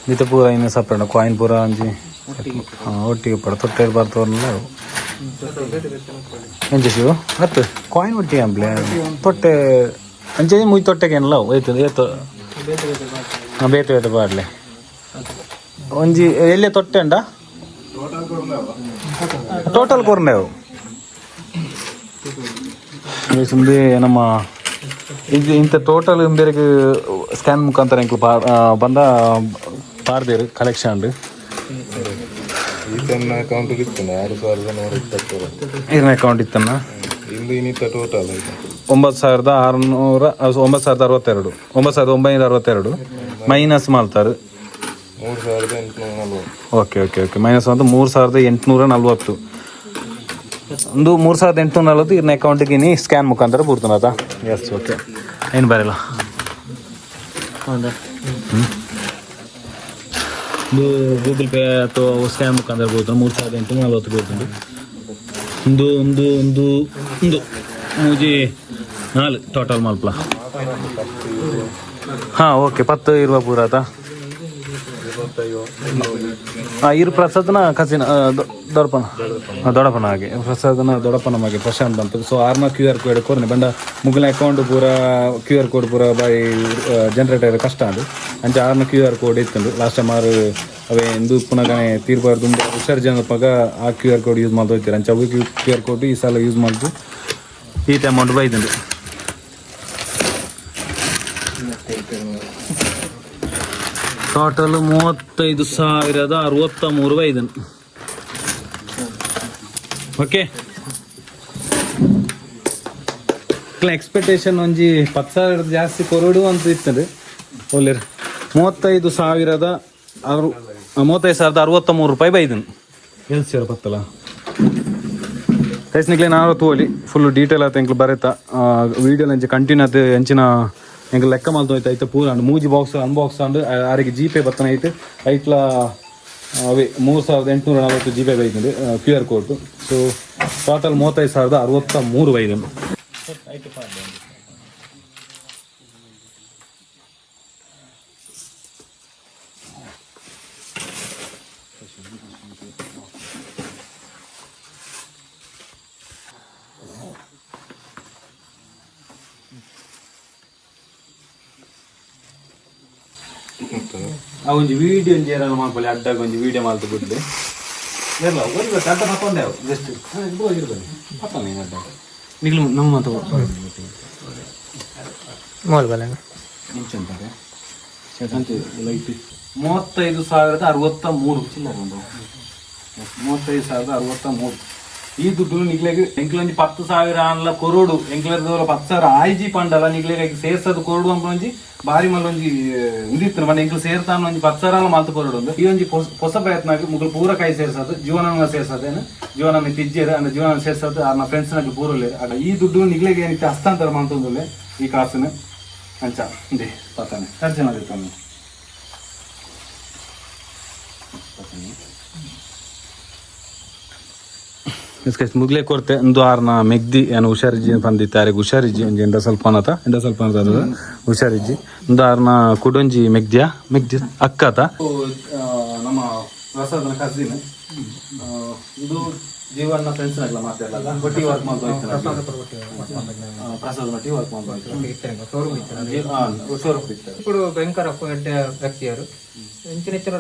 ಮಿತ ಪೂರ ಇನ್ನು ಸಪ್ರೇಟ್ ಕಾಯಿನ್ ಪೂರ ಅಂಜಿ. ಒಟ್ಟಿಗೆ ಪಡ ತೊಟ್ಟೆ ಬರ್ತವಲ್ಲ ಎಂಚ ಶಿವ ಅತ್ತು ಕಾಯಿನ್ ಒಟ್ಟಿಗೆ ಅಂಪ್ಲೆ ತೊಟ್ಟೆ ಅಂಚೆ ಮುಯ್ ತೊಟ್ಟೆಗೆ ಏನಲ್ಲ ಏತು ಏತು. ಹಾಂ, ಬೇತೆ ಬೇತೆ ಪಾಡ್ಲೆ. ಒಂಜಿ ಎಲ್ಲೇ ತೊಟ್ಟೆ ಉಂಡಾ? ಟೋಟಲ್ ಕೊರ್ನೆವು ಸುಂದೆ ನಮ್ಮ ಇದು ಇಂಥ ಟೋಟಲ್ ಇಂಬೇರಿಗೆ ಸ್ಕ್ಯಾನ್ ಮುಖಾಂತರ ಎಂಕ್ಲು ಪಾ ಬಂದ ಪಾರ್ದೇರು ಕಲೆಕ್ಷನ್. ಈತನ ಅಕೌಂಟ್ ಇತ್ತು 6122. ಇರ್ನ ಅಕೌಂಟ್ ಇತ್ತನ್ನ? ಇಂದು ಇನ್ನಿತ್ತ ಟೋಟಲ್ ಆಯ್ತು. 9600, 9062, 9962 ಮೈನಸ್ ಮಾಡ್ತಾರೆ. 3840. ಓಕೆ ಓಕೆ ಓಕೆ, ಮೈನಸ್ ಒಂದು 3840. ಒಂದು 3840 ಇರ್ನ ಅಕೌಂಟಿಗೆ ಇನಿ ಸ್ಕ್ಯಾನ್ ಮುಖಾಂತರ ಬೂರ್ತನದ. ಎಸ್, ಓಕೆ, ಏನು ಬರಲ್ಲ. ಇದು ಗೂಗಲ್ ಪೇ ಅಥವಾ ಸ್ಕ್ಯಾನ್ ಮುಖಾಂತರ ಬೂರ್ತದೆ. 3840 ಬೂರ್ತುಂಡು. ಒಂದು ಒಂದು ಒಂದು ಒಂದು ಮೂಜಿ ನಾಲ್ ಟೋಟಲ್ ಮಲ್ಪಲ. ಹಾಂ, ಓಕೆ, ಪತ್ತು ಇರುವ ಪೂರ ಆತ. ಹಾಂ, ಇರು ಪ್ರಸಾದ್ನ ಕಸಿನ್, ದೊಡಪನ, ದೊಡಪನ ಹಾಗೆ ಪ್ರಸಾದ್ನ ದೊಡಪನ ಮಗೆ ಪ್ರಶಾಂತ್ ಅಂತ. ಸೊ ಆರ್ನ ಕ್ಯೂ ಆರ್ ಕೋಡ್ ಕೊರ್ನೆ ಬಂಡ ಮುಗಿನ ಅಕೌಂಟ್ ಪೂರ ಕ್ಯೂ ಆರ್ ಕೋಡ್ ಪೂರ ಬಾಯಿ ಜನರೇಟ್ ಆಯ್ತು, ಕಷ್ಟ ಅದು. ಅಂಚ ಆರ್ನ Q R code ಇತ್ತುಂಡು. Last time ಆರು ಅವೇ ಎಂದು ಪುನಗನೆ ತೀರ್ಬಾರ್ದು ಹುಷಾರು ಜನಪಗ ಆ ಕ್ಯೂ ಆರ್ ಕೋಡ್ ಯೂಸ್ ಮಾಡ್ತಾ ಹೋಗ್ತೀರ. ಅಂಚ ಅವು ಕ್ಯೂ ಕ್ಯೂ ಆರ್ ಕೋಡ್ ಈ ಸಲ ಯೂಸ್ ಮಾಡ್ದು ಈತ ಅಮೌಂಟ್ ಬೈದುಂಡು. ಟೋಟಲ್ 35,063 ಬೈದನು. ಓಕೆ, ಎಕ್ಸ್ಪೆಕ್ಟೇಷನ್ ಒಂಜಿ 10,000 ಜಾಸ್ತಿ ಕೊರಡು ಅಂತ ಇರ್ತದೆ. ಒಳ್ಳೆ ಮೂವತ್ತೈದು ಸಾವಿರದ ಅರು 35,063 ರೂಪಾಯಿ ಬೈದನು. ಎಲ್ ಸೇರ ಪತ್ತಲ ಗೈಸ್, ನಾನು ತೋಲಿ ಫುಲ್ ಡೀಟೇಲ್ ಆತ ಎಂಕ್ಲು ಬರೆತ ವೀಡಿಯೋ ಅಂಚೆ ಕಂಟಿನ್ಯೂ ಆತ. ಎಂಚಿನ ಎಂಕ್ಲು ಲೆಕ್ಕ ಮಲ್ತು ಹೋಯ್ತು ಐತ ಪೂರ ಅಂಡ್ ಮೂಜಿ ಬಾಕ್ಸ್ ಅನ್ಬಾಕ್ಸ್ ಅಂಡ್ ಆರಿಗೆ ಜಿ ಪೇ ಬತ್ತನ ಐತೆ. ಐಟ್ಲ ಅವೇ 3840 G pay ಬೈತಂಡು Q R code. ಸೊ ಟೋಟಲ್ 35,063 ಬೈದನು. ಆ ಒಂಜಿ ವೀಡಿಯೋ ಒಂಜಿ ಏನಾರ ಮಲ್ಪೊಲಿ, ಅಡ್ಡಾಗ ಒಂಜಿ ವೀಡಿಯೋ ಮಲ್ತು ಬಿಡ್ಲಿ. ಇರಲ್ಲ ಒರಿ ಅಡ್ಡ ಪತ್ತೊಂದೆ ಜಸ್ಟ್ ಇರ್ಬಲ್ಲಿ ಪತ್ತೊಂದೆ ಅಡ್ಡ ನಿಗ್ಲು ನಮ್ಮ ಮಾತು. ಮೋಲ್ ಬಲ. ನಿಂಚಂತಾರೆ ಲೈಟ್. 35,063 ಚಿಲ್ಲರೆ ಒಂದು 35,063. ಈ ದುಡ್ಡು ನಿಗ್ಲೆಗ್ ಎಂಕ್ಲೊಂಜಿ 10,000 ಆನ್ಲ ಕೊರೋಡು. ಎಂಕ್ಲದವರ 10,000 ಆಯ್ಜಿ ಪಂಡಲ ನಿಗ್ಲೆಗ್ ಸೇರ್ಸದು ಕೊರಡು ಅಂತ ಒಂಜಿ ಬಾರಿ ಮಲ್ಲ ಒಂಜಿ ಉಂದಿತ್ತು ಪಂಡ ಎಂಕ್ಲು ಸೇರ್ತಾನ ಒಂಜಿ 10,000 ಆನ್ಲ ಮಲ್ತು ಕೊರಡು ಒಂದು. ಈ ಒಂಜಿ ಹೊಸ ಪ್ರಯತ್ನ ಆಗಿ ಮುಗ್ಲು ಪೂರ ಕೈ ಸೇರ್ಸದು ಜೀವನ ಸೇರ್ಸದೇನು ಜೀವನ ತಿಜ್ಜೇರು ಅಂದ್ರೆ ಜೀವನ ಸೇರ್ಸದು ಆರ್ನ ಫ್ರೆಂಡ್ಸ್ ನಾಗ ಪೂರ ಉಲ್ಲೇರು. ಆಗ ಈ ದುಡ್ಡು ನಿಗ್ಲೆಗ್ ಏನಿತ್ತು ಹಸ್ತಾಂತರ ಮಂತೊಂದುಲ್ಲೆ ಈ ಕಾಸುನು. ಅಂಚ ಇಂದೆ ಪತ್ತಾನೆ ತರ್ಜನ ದಿತ್ತಾನೆ. ಎಸ್ ಮುಗ್ಲೆ ಕೊರ್ತೆ ಒಂದು ಆರ್ನ ಮೆಗ್ದಿ ಏನು ಹುಷಾರಿಜ್ಜಿ ಪಂದಿತ್ತೆ. ಆರಿಗೆ ಹುಷಾರಿಜ್ಜಿ ಒಂಜಿ ಎಂಡ ಸ್ವಲ್ಪ ಅನತ ಎಂಡ ಸ್ವಲ್ಪ ಅನತ ಹುಷಾರಿಜ್ಜಿ. ಒಂದು ಆರ್ನ ಕುಡೊಂಜಿ ಮೆಗ್ದಿಯ ಮೆಗ್ದಿ ಅಕ್ಕತ ನಮ್ಮ ಪ್ರಸಾದನ ಕಸಿನ್. ಇದು ಜೀವನ ಫ್ರೆಂಡ್ಸ್ ನಾಗಲ ಮಾತಾಡಲ್ಲ, ಒಟ್ಟಿಗೆ ವರ್ಕ್ ಮಾಡ್ತಾ ಪ್ರಸಾದ್ ಒಟ್ಟಿಗೆ ವರ್ಕ್ ಮಾಡ್ತಾ. ಶೋರೂಮ್ ಶೋರೂಮ್ ಇತ್ತು. ఇప్పుడు ಭಯಂಕರ ಎಡ್ಡೆ ವ್ಯಕ್ತಿಯರು. ಎಂಚಿನ ಹೆಚ್ಚಿನ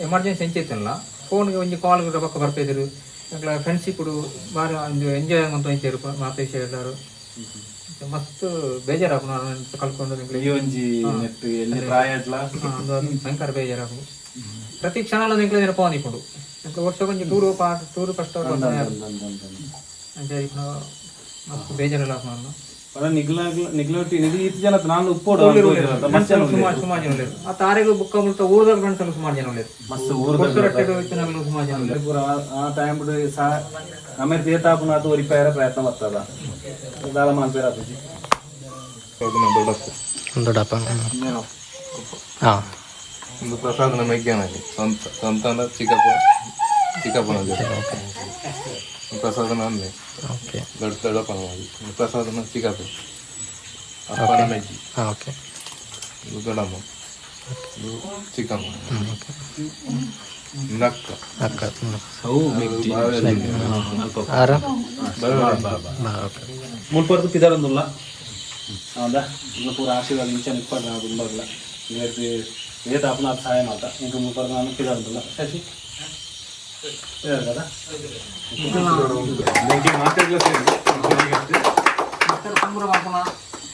ಎಮರ್ಜೆನ್ಸಿ ಎಂಚ ಇತ್ತಲ್ಲ, ಫೋನ್ಗೆ ಒಂಜಿ ಕಾಲ್ ಪಕ್ಕ ಬರ್ತಿದ್ರು. ಎಂಕ್ಲ ಫ್ರೆಂಡ್ಶಿಪ್ ಬಾರಿ ಒಂದು ಎಂಜಾಯ್ ಅಂತ ಇచ్చాರು ಮಾತ ಎಲ್ಲರೂ. ಮಸ್ತ್ ಬೇಜಾರಾಪುಂಡು ನಾನು ಕಲ್ಕೊಂಡು ಎಂಕ್ಲೆ. ಈ ಒಂಜಿ ನೆಟ್ ಎಲ್ಲಿ ಪ್ರಾಯಡ್ಲ. ಭಯಂಕರ ಬೇಜಾರಾಪುಂಡು. ಪ್ರತಿ ಕ್ಷಣ ಎಂಕ್ಲೆ ನೆನಪು ಇಪ್ಪುಂಡು. ಎಂಕ್ಲೆ ವರ್ಷ ಒಂಜಿ ಟೂರ್ ಟೂರ್ ಫಸ್ಟ್ ಅಂಚ ಇಪ್ಪುಂಡು. ಮಸ್ತ್ ಬೇಜಾರೆಲ್ಲ ಆಪುಂಡು. ನಿಗ್ಲ ನಿಗ್ಲೊಟ್ಟಿ ನಿಗ್ಲ ಈತ್ ಜನ ನಾನು ಉಪ್ಪೋಡು. ಸುಮಾರು ಸುಮಾರು ಜನ ಉಲ್ಲೆರ್. ಆ ತಾರೆಗ್ ಬುಕ್ಕ ಮುಲ್ತ ಊರ್ದ ಫ್ರೆಂಡ್ಸ್ ಎಲ್ಲ ಸುಮಾರು ಜನ ಉಲ್ಲೆರ್. ಮಸ್ತ್ ಊರ್ದ ಕೊಡ್ಸರಟ್ಟೆಡ್ ಇತ್ತಿನಕುಲು ಸುಮಾರು ಜನ ಉಲ್ಲೆರ್. ಪೂರ ಆ ಟೈಮ್ ಬಿಡು ಸಾ ಆಮೇಲೆ ತೀರ್ಥಾಪನ ಅದು ಒರಿಪಾಯರ ಪ್ರಯತ್ನ ಬರ್ತದ ದಾಲ ಮಾಲ್ಪೇರ ಆಪುಜಿ. ದೊಡ್ಡಪ್ಪ. ದೊಡ್ಡಪ್ಪ, ಹಾಂ. ಒಂದು ಪ್ರಸಾದನ ಮೆಗ್ಯಾನಲ್ಲಿ ಸ್ವಂತ ಸ್ವಂತ ಅಂದ್ರೆ ಚಿಕ್ಕಪ್ಪ. ಚಿಕ್ಕಪ್ಪನ ಓಕೆ ಪ್ರಸಾದನ ಅಮ್ಮೆ. ಓಕೆ. ದೊಡ್ಡ ದೊಡ್ಡಪ್ಪನ ಪ್ರಸಾದನ ಚಿಕ್ಕಪ್ಪ, ಅಪ್ಪನ ಮೆಜ್ಜಿ. ಓಕೆ. ಇದು ದೊಡ್ಡಮ್ಮ, ಇದು ಚಿಕ್ಕಮ್ಮ. ಓಕೆ. ಇದು ಅಕ್ಕ. ಅಕ್ಕ. ಅವು ಮೆಜ್ಜಿ. ಆರ. ಓಕೆ. ಮುಲ್ಪರ್ದು ಪಿದಾರೊಂದುಲ್ಲ ಹೌದಾ? ಇನ್ನು ಪೂರ ಆಶೀರ್ವಾದ ಇಂಚ ನಿಪ್ಪಡ್ ನಾವು ದುಂಬಾಗಲ ಇವತ್ತು ಏತ ಅಪ್ಪನ ಸಹಾಯ ಮಾತ ಇಂಕ ಮುಲ್ಪರ್ದು ನಾನು ಪಿದಾರೊಂದುಲ್ಲ. ಶಶಿ ಪಿದಾರ್ కదా.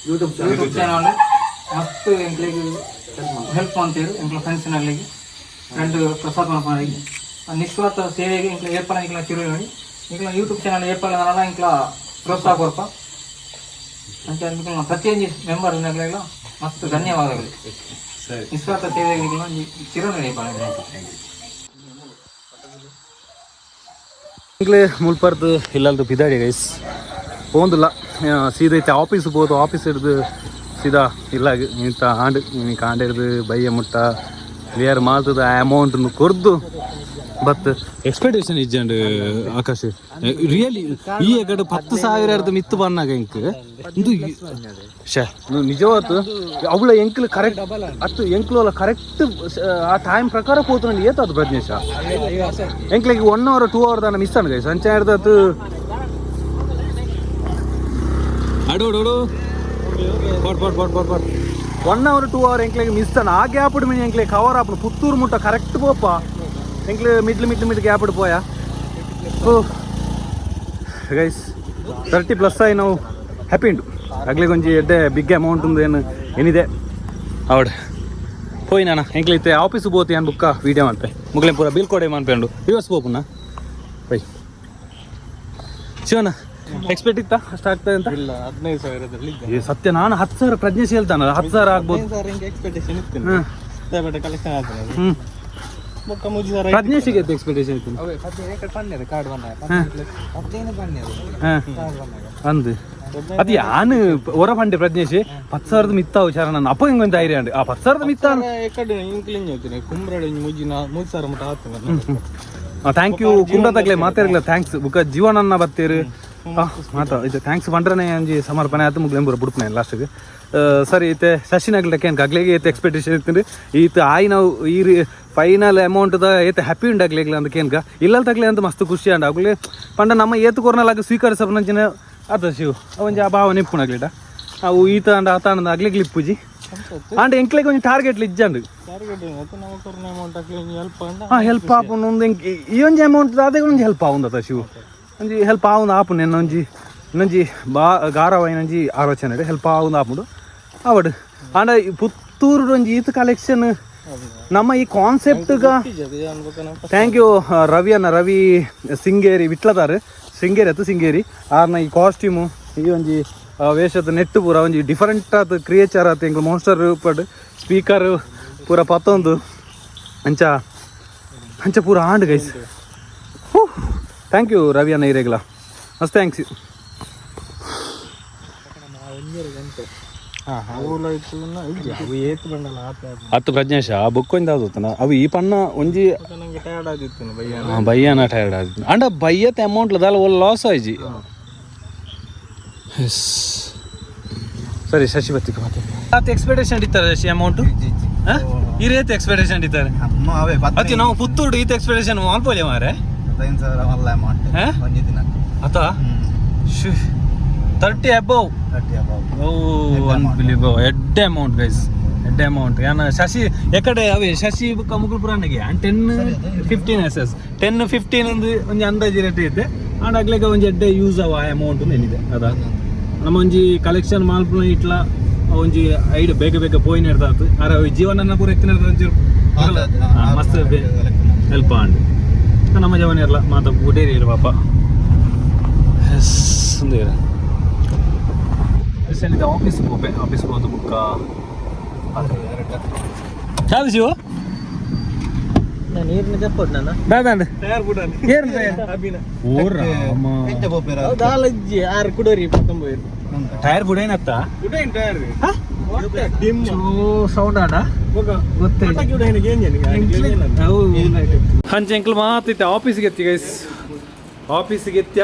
ಯೂಟ್ಯೂಬ್ ಯೂಟ್ಯೂಬ್ ಚಾನಲ್ ಮಸ್ತ್ ಎಂಕ್ಲೆಗ್ ಹೆಲ್ಪ್ ಅಂತೀರು. ಎಂಕ್ಲ ಫ್ರೆಂಡ್ಸ್ನಲ್ಲಿಗೆ ಫ್ರೆಂಡ್ ಪ್ರಸಾದ್ ಮನ್ಪುನರಿಗೆ ನಿಸ್ವಾರ್ಥ ಸೇವೆಗೆ ಎಂಕ್ಲ ಏರ್ಪಲ ಎಂಕ್ಲ ಚಿರುಗಣಿ ಎಂಕ್ಲ ಯೂಟ್ಯೂಬ್ ಚಾನಲ್ ಏರ್ಪಲ ನಾನಲ್ಲ ಎಂಕ್ಲ ಪ್ರೋತ್ಸಾಹ ಕೊರ್ಪ ಅಂಚ ಎಂಕ್ಲ ಪ್ರತಿಯೊಂಜಿ ಮೆಂಬರ್ ನಗ್ಲೆಗ್ಲ ಮಸ್ತ್ ಧನ್ಯವಾದಗಳು. ಸರಿ. ನಿಸ್ವಾರ್ಥ ಸೇವೆಗೆ ಎಂಕ್ಲ ಚಿರುಗಣಿ ಏರ್ಪಲ. ಇಂಗ್ಲೆ ಮುಲ್ಪರ್ದು ಇಲ್ಲಲ್ದು ಪಿದಾಡಿ ಗೈಸ್ ಪೋಂದುಲ್ಲ ಸೀದಾ ಐತೆ ಆಫೀಸ್ ಪೋದು ಆಫೀಸ್ ಹಿಡ್ದು ಸೀದಾ ಇಲ್ಲ ಇಂಥ ಆಂಡ್ ನೀನು ಕಾಂಡ್ ಹಿಡ್ದು ಬಯ್ಯ ಮುಟ್ಟ ಕ್ಲಿಯರ್ ಮಾಡ್ತದ ಆ ಅಮೌಂಟನ್ನು ಕೊರ್ದು ಬತ್ ಎಕ್ಸ್ಪೆಕ್ಟೇಷನ್ ಇಜ್ಜಂಡ್ ಆಕಾಶ್ ರಿಯಲಿ ಈ ಎಗಡು 10,000 ಅರ್ಧ ಮಿತ್ತು ಬನ್ನಾಗ ಇಂಕ್ ಇಂದು ಶೇ ನಿಜವಾತು ಅವಳ ಎಂಕ್ಲು ಕರೆಕ್ಟ್ ಅತ್ತು ಎಂಕ್ಲು ಅಲ್ಲ ಕರೆಕ್ಟ್ ಆ ಟೈಮ್ ಪ್ರಕಾರ ಪೋತು ಏತಾದು ಪ್ರಜ್ಞೇಶ ಎಂಕ್ಲಿಗೆ 1 ಅವರ್ 2 ಅವರ್ ದಾನ ಮಿಸ್ ಅನ್ಗೈ ಸಂಚ ಹಿಡ್ದತ್ತು ಅಡು ಅಡು pot pot pot pot pot 1 hour 2 hour ಎಂಕ್ಲಿಗೆ miss ಅನ್ನ ಆ ಗ್ಯಾಪ್ ಮಿನಿ ಎಂಕ್ಲೆ ಕವರ್ ಆಪುನು ಪುತ್ತೂರು ಮುಟ್ಟ ಕರೆಕ್ಟ್ ಪೋಪ ಎಂಕ್ಲೆ middle middle mid gap ಪೋಯ. ಓ ಗೈಸ್ 30 ಪ್ಲಸ್ ಆಯಿ ನಾವು ಹ್ಯಾಪಿ ಉಂಟು ಅಗ್ಲಿಗೆ ಒಂಜಿ ಎಡ್ಡೆ ಬಿಗ್ ಅಮೌಂಟ್ ಒಂದು ಏನು ಏನಿದೆ ಅವಡ್ ಪೋಯ್ ನಾನ ಎಂಕ್ಲೈತೆ ಆಫೀಸ್ ಪೋತಿ ಅನ್ ಬುಕ್ಕ ವೀಡಿಯೋ ಮನ್ಪೆ ಮುಗ್ಲೆ ಪೂರ ಬಿಲ್ ಕೊಡೆ ಮನ್ಪೆಂಡು ರಿವರ್ಸ್ ಪೋಪುನ ಪೈ. ಶಿವನ ಎಕ್ಸ್ಪೆಕ್ಟ್ ಇತ್ತಾ ಅಷ್ಟು ಆಗ್ತದೆ ಅಂತ? ಇಲ್ಲ, 15,000ದಲ್ಲಿ. ಏ ಸತ್ಯ ನಾನು 10,000 ಪ್ರಜ್ಞೇಶ್ ಹೇಳ್ತಾನಲ್ಲ 10,000 ಆಗ್ಬೋದು. ಎಕ್ಸ್ಪೆಕ್ಟೇಷನ್ ಇತ್ತು. ಹ್ಮ್. ಕಲೆಕ್ಷನ್ ಆಗ್ತದೆ. ಹ್ಮ್. ಬೊಕ್ಕ 3,000. ಪ್ರಜ್ಞೇಶಿಗೆ ಎಕ್ಸ್ಪೆಕ್ಟೇಷನ್ ಇತ್ತು? ಹಾಂ ಅಂದು ಅದು ಯಾನು ಹೊರ ಪಂಡೆ ಪ್ರಜ್ಞೇಶ್ 10,000ದ ಮಿತ್ತಾವು ಚರಣ ಅಪ್ಪ ಹಿಂಗೆ ಒಂದು ಧೈರ್ಯ ಉಂಟು ಆ 10,000ದ ಮಿತ್ತ. ಎಕಡೆ ಇಂಕ್ಲಿಂಗ್ ಹೇಳ್ತೀನಿ ಕುಂಬ್ರಡೆ ಮುಜ್ಜಿ ನಾ 3,000 ಮಟ್ಟ ಆಗ್ತದೆ. Thank you ಕುಂಬ್ರ ತಗ್ಲೆ ಮಾತಾಡ್ಲಿಲ್ಲ thanks ಬುಕ್ಕ ಜೀವನನ್ನ ಬತ್ತೀರು ಮಾತಾ ಇದು thanks ಪಂಡ್ರನೆ ಒಂಜಿ ಸಮರ್ಪಣೆ ಆಯ್ತು ಮುಗ್ಲೆಂಬುರ ಬುಡ್ಪನೆ ಲಾಸ್ಟ್ಗೆ. ಸರಿ ಇತ್ತೆ ಶಶಿನಗ್ಲ ಕೇನ್ ಅಗ್ಲೆಗೆ ಏತ್ ಎಕ್ಸ್ಪೆಕ್ಟೇಷನ್ ಇತ್ತು ಈತ ಆಯ್ ನಾವು ಈ ಫೈನಲ್ ಅಮೌಂಟ್ದ ಏತ್ ಹ್ಯಾಪಿ ಉಂಡು ಅಗ್ಲೆಗ್ಲ ಅಂತ ಕೇನ್ಕ ಇಲ್ಲ ತಗ್ಲೆ ಅಂತ ಮಸ್ತ್ ಖುಷಿ ಅಂಡ ಅಗ್ಲೆ ಪಂಡ ನಮ್ಮ ಏತ್ ಕೊರ್ನಲಾಗ ಸ್ವೀಕರಿಸಪ್ನಂಚಿನ ಅದ ಶಿವ್ ಒಂಜಿ ಆ ಭಾವನೆ ಇಪ್ಪುನ ಅಗ್ಲಿಟ ಅವು ಈತ ಅಂಡ ಆತ ಅಂಡ ಅಗ್ಲೆಗ್ಲ ಇಪ್ಪುಜಿ ಅಂಡ್ ಎಂಕ್ಲೆಗ್ ಒಂಜಿ ಟಾರ್ಗೆಟ್ ಇಜ್ಜಂಡು. ಟಾರ್ಗೆಟ್ ನಾವು ಕೊರ್ನ ಅಮೌಂಟ್ ಅಕ್ಲೆ ಹೆಲ್ಪ್ ಅಂಡ. ಹಾಂ ಹೆಲ್ಪ್ ಆಪುನು ಒಂದು ಈ ಒಂಜಿ ಅಮೌಂಟ್ ಅದೇ ಒಂಜಿ ಹೆಲ್ಪ್ ಆವುಂದತ ಶಿವು ಒಂಜಿ ಹೆಲ್ಪ್ ಆವುಂದು ಆಪುನು ಎನ್ನೊಂಜಿ ಇನ್ನೊಂಜಿ ಬಾ ಗಾರವಾಯಿನೊಂಜಿ ಆಲೋಚನೆ ಹೆಲ್ಪ್ ಆವುಂದು ಆಪುಂಡು ಆವಡ್ ಆಂಡ ಈ ಪುತ್ತೂರು ಒಂಜಿ ಈತ್ ಕಲೆಕ್ಷನ್ ನಮ್ಮ ಈ ಕಾನ್ಸೆಪ್ಟ್ಗ. Thank you Ravi ಅಣ್ಣ, ರವಿ ಸಿಂಗೇರಿ ವಿಟ್ಲದಾರ್ ಸಿಂಗೇರಿ ಅತ್ತು ಸಿಂಗೇರಿ ಆರ್ನ ಈ ಕಾಸ್ಟ್ಯೂಮು ಈ ಒಂಜಿ ವೇಷದ ನೆಟ್ಟು ಪೂರ ಒಂಜಿ ಡಿಫರೆಂಟ್ ಆತ್ ಕ್ರಿಯೇಚರ್ ಆತ್ ಎಂಕ್ಲು ಮಾನ್ಸ್ಟರ್ ಪಡ್ ಸ್ಪೀಕರ್ ಪೂರ ಪತ್ತೊಂದು ಅಂಚ ಅಂಚ ಪೂರ ಆಂಡ್ ಗೈಸ್. ಹೂ thank you Ravi ಅಣ್ಣ ಇರೇಗ್ಲ ಮಸ್ತ್ thanks. ಅತ್ತು ಪ್ರಜ್ಞೇಶ ಬುಕ್ ಒಂಜಿ ದಾದ ಅವು ಈ ಪಣ್ಣ ಒಂಜಿ ನಂಗೆ ಟಯರ್ಡ್ ಆಗಿತ್ತು ಬಯ್ಯ. ಬಯ್ಯನ ಟೈರ್ಡ್ ಆದಿತ್ತು ಅಂಡ ಬಯ್ಯತ ಅಮೌಂಟ್ ದಾಲ ಒಲ್ಲ ಲಾಸ್ ಆಯ್ಜಿ. ಸರಿ ಶಶಿ ಬತ್ತಿಕ ಮತ್ತೆ ಆತ ಎಕ್ಸ್ಪೆಕ್ಟೇಷನ್ ಇತ್ತಾರೆ ಶಶಿ ಅಮೌಂಟ್ ಈ ರೇತ್ ಎಕ್ಸ್ಪೆಕ್ಟೇಷನ್ ಇತ್ತಾರೆ. ಅಮ್ಮ ಅವೇ. ಅತಿ ನಾವು ಪುತ್ತೂರು ಈತ ಎಕ್ಸ್ಪೆಕ್ಟೇಷನ್ ಮಾಲ್ಪೋಲೆ ಮಾರೆ. 15,000 ಮಲ್ಲ ಅಮೌಂಟ್. ಹಾ? ಒಂಜಿ ದಿನ. ಅತ 30 ಅಬೌವ್. 30 ಅಬೌವ್. ಓ ಅನ್ಬಿಲೀವಬಲ್ ಎಡ್ಡೆ ಅಮೌಂಟ್ ಗೈಸ್ ಎಡ್ಡೆ ಅಮೌಂಟ್ ಯಾನ ಶಶಿ ಎಕಡೆ ಅವೇ ಶಶಿ ಬುಕ್ಕ ಮುಗುಲ್ಪುರಾನಿಗೆ and 10 15 S S 10 15 ಒಂದು ಒಂಜಿ ಅಂದಾಜಿ ರೇಟ್ ಐತೆ ಅಂಡ್ ಅಗ್ಲೆಗ ಒಂಜಿ ಎಡ್ಡೆ ಯೂಸ್ ಅವ ಆ ಅಮೌಂಟ್ ಏನಿದೆ ಅದ ನಮ್ಮ ಒಂಜಿ ಕಲೆಕ್ಷನ್ ಮಾಲ್ಪುನ ಇಟ್ಲ ಒಂಜಿ ಐಡ್ ಬೇಗ ಬೇಗ ಪೋಯಿನ ಇರ್ತಾತು ಅರ ಜೀವನನ ಪೂರ ಎತ್ತಿನ ಒಂಚೂರು ಮಸ್ತ್ ಹೆಲ್ಪ್ ಆಂಡ್ ನಮ್ಮ ಜವನ ಇರಲ್ಲ ಮಾತ ಉಡೇರಿ ಇರು ಪಾಪ ಎಸ್ ಸುಂದರ ಆಫೀಸ್ ಹೋಗ್ಬೆ ಆಫೀಸ್ ಹೋದ ಬುಕ್ಕ ಯಾವ್ದು ಶಿವ? ನೀರಿನ ಜಪ್ಪೊಡು ನಾನು. ದಾದಾಂಡ್ ಟಯರ್ ಬುಡಾನೆ. ಏನ್ ಟಯರ್? ಅಭಿನ. ಓ ರಾಮ. ದಾಲಜ್ಜಿ ಆರು ಕುಡೋರಿ ಪತ್ತೊಂಬೈರು. ಟೈರ್ ಬುಡೇನತ್ತ? ಬುಡೇನ್ ಟಯರ್. ಸೌಂಡ್ ಆಡ ಅಂಚೆ ಅಂಕಲ್ ಮಾತಿತ್ತೆ ಆಫೀಸ್ಗೆ ಎತ್ತಿ ಗೈಸ್, ಆಫೀಸಿಗೆ ಎತ್ಯ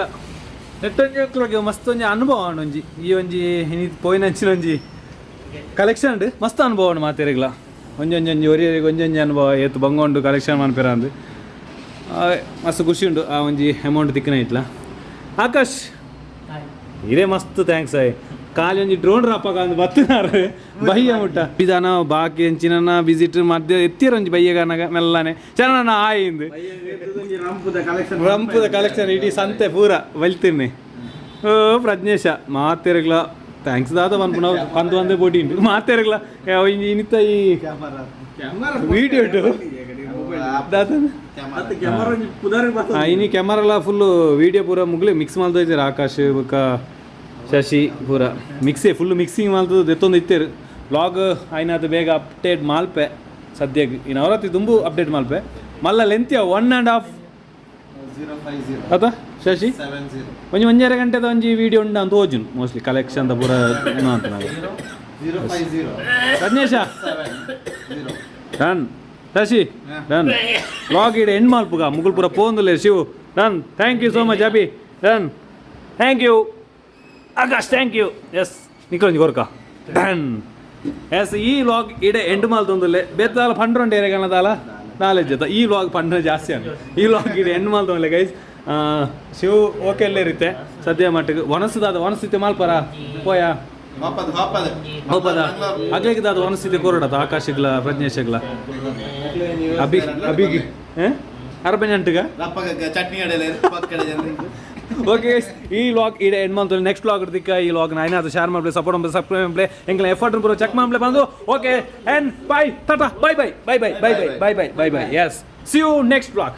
ನೆಟ್ಟೊಂಜಿ ಅಂಕ್ಲಗೆ ಮಸ್ತ್ ಒಂಜಿ ಅನುಭವ ಉಂಡು. ಒಂಜಿ ಈ ಒಂಜಿ ಇನಿ ಪೋಯಿನಂಚಿನ ಒಂಜಿ ಕಲೆಕ್ಷನ್ ಉಂಡು, ಮಸ್ತ್ ಅನುಭವ ಉಂಡು ಮಾತೆರೆಗ್ಲ. ಒಂಜೊಂಜಿ ಒಂಜಿ ಒರಿಯರಿಗೆ ಒಂಜೊಂಜಿ ಅನುಭವ ಏತು ಬಂಗ ಉಂಡು ಕಲೆಕ್ಷನ್ ಮನ್ಪೆರ ಅಂದು. ಮಸ್ತ್ ಖುಷಿ ಉಂಡು ಆ ಒಂಜಿ ಅಮೌಂಟ್ ತಿಕ್ಕನ ಇಟ್ಲ. ಆಕಾಶ್ ಇರೇ ಮಸ್ತ್ thanks ಆಯ್. ಖಾಲಿ ಒಂಜಿ ಡ್ರೋನ್ ರಾಪಕ ಅಂದ್ ಬತ್ತಿನಾರು ಬಯ್ಯ ಮುಟ್ಟ ಬಿದಾನ ಬಾಕಿ ಎಂಚಿನ ವಿಸಿಟ್ ಮಧ್ಯ ಎತ್ತಿರ ಒಂಜಿ ಬಯ್ಯಗಾನಗ ಮೆಲ್ಲನೆ ಚರಣ ಆಯಿಂದು ರಂಪುದ ಕಲೆಕ್ಷನ್ ಇಡೀ ಸಂತೆ ಪೂರ ಬಲ್ತಿರ್ನಿ. ಓ ಪ್ರಜ್ಞೇಶ ಮಾತೆರ್ಗ್ಲ thanks ದಾದ ಪನ್ಪುನ ಪಂದು ಒಂದೇ ಪೋಟಿ ಉಂಟು ಮಾತೆರ್ಗ್ಲ. ಇನಿತ ಈ ವಿಡಿಯೋ ಉಂಟು ದಾದ ಇನಿ ಕ್ಯಾಮರಾಲ ಫುಲ್ ವಿಡಿಯೋ ಪೂರ ಮುಗ್ಲೆ ಮಿಕ್ಸ್ ಮಲ್ತ ಇದ್ದಾರೆ ಆಕಾಶ್ ಬೊಕ್ಕ ಶಶಿ ಪೂರ ಮಿಕ್ಸೇ ಫುಲ್ ಮಿಕ್ಸಿಂಗ್ ಮಲ್ತದ್ದು ದೆತ್ತೊಂದು ಇತ್ತೇರು. ವ್ಲಾಗ್ ಆಯ್ನಾತ್ ಬೇಗ ಅಪ್ಡೇಟ್ ಮಾಲ್ಪೆ ಸದ್ಯಕ್ಕೆ. ಈ ನವರಾತ್ರಿ ತುಂಬು ಅಪ್ಡೇಟ್ ಮಲ್ಪೆ ಮಲ್ಲ ಲೆಂತ್ 1.5 ಅತ ಶಶಿ ಒಂಜಿ ಒಂಜರೆ ಗಂಟೆದ ಒಂಜಿ ವಿಡಿಯೋ ಉಂಡು ಅಂತ ಓಜುನು ಮೋಸ್ಟ್ಲಿ ಕಲೆಕ್ಷನ್ ಪೂರ ಅಂತ ನಾವು. ರಜ್ನೇಶ ಡನ್, ಶಶಿ ಡನ್. ವ್ಲಾಗ್ ಇಡ ಎಂಡ್ ಮಲ್ಪುಗ ಮುಗುಲ್ ಪೂರ ಪೋಂದುಲೆ. Shiv done, thank you so much. Abhi done, thank you. Akash thank you. Yes ನಿಕ್ಕೊಂಜಿ ಕೊರ್ಕ done. S ಈ ವ್ಲಾಗ್ ಇಡ ಎಂಡ್ ಮಲ್ತೊಂದುಲ್ಲೆ. ಬೇತಾಲ ಪಂಡ್ರೊಂಡು ಏರೆಗಣದಾಲ ನಾಲೆಜ್ ಜೊತೆ ಈ ವ್ಲಾಗ್ ಪಂಡ್ರೆ ಜಾಸ್ತಿ ಅನ್ನು. ಈ ವ್ಲಾಗ್ ಇಡ ಎಂಡ್ ಮಲ್ತೊಂದುಲ್ಲೆ ಗೈಸ್. ಶಿವ್ ಓಕೆ ಅಲ್ಲೇ ರೀತೆ ಸದ್ಯ ಮಟ್ಟಿಗೆ ಒಣಸುದಾದ ಒಣಸಿತೆ ಮಾಲ್ಪರ ಪೋಯ ಹೋಪದ ಅಗ್ಲಿಗೆ ದಾದ ಒಣಸಿತೆ ಕೊರಡದ ಆಕಾಶಗ್ಲ ಪ್ರಜ್ಞೇಶಗ್ಲ ಅಭಿ ಅಭಿಗಿ ಅರಬೆಂಟುಗ. ಚಟ್ನಿ ಓಕೆ ಈ ವ್ಲಾಗ್ ಇಡ ಎಂಡ್ ಮಂತ್. ನೆಕ್ಸ್ಟ್ ವ್ಲಾಗ್ ದಿಕ್ಕ ಈ ವ್ಲಾಗ್ ನಾಯ್ನಾದ್ರು ಶೇರ್ ಮಾಡಲಿ, ಸಪೋರ್ಟ್ ಮಾಡಲಿ, ಸಬ್ಸ್ಕ್ರೈಬ್ ಮಾಡಲಿ, ಎಂಕ್ಲ ಎಫರ್ಟ್ ಪೂರ ಚೆಕ್ ಮಾಡಲಿ ಬಂದು. Okay and bye, tata, bye bye bye bye bye bye bye bye bye bye. Yes, see you next vlog.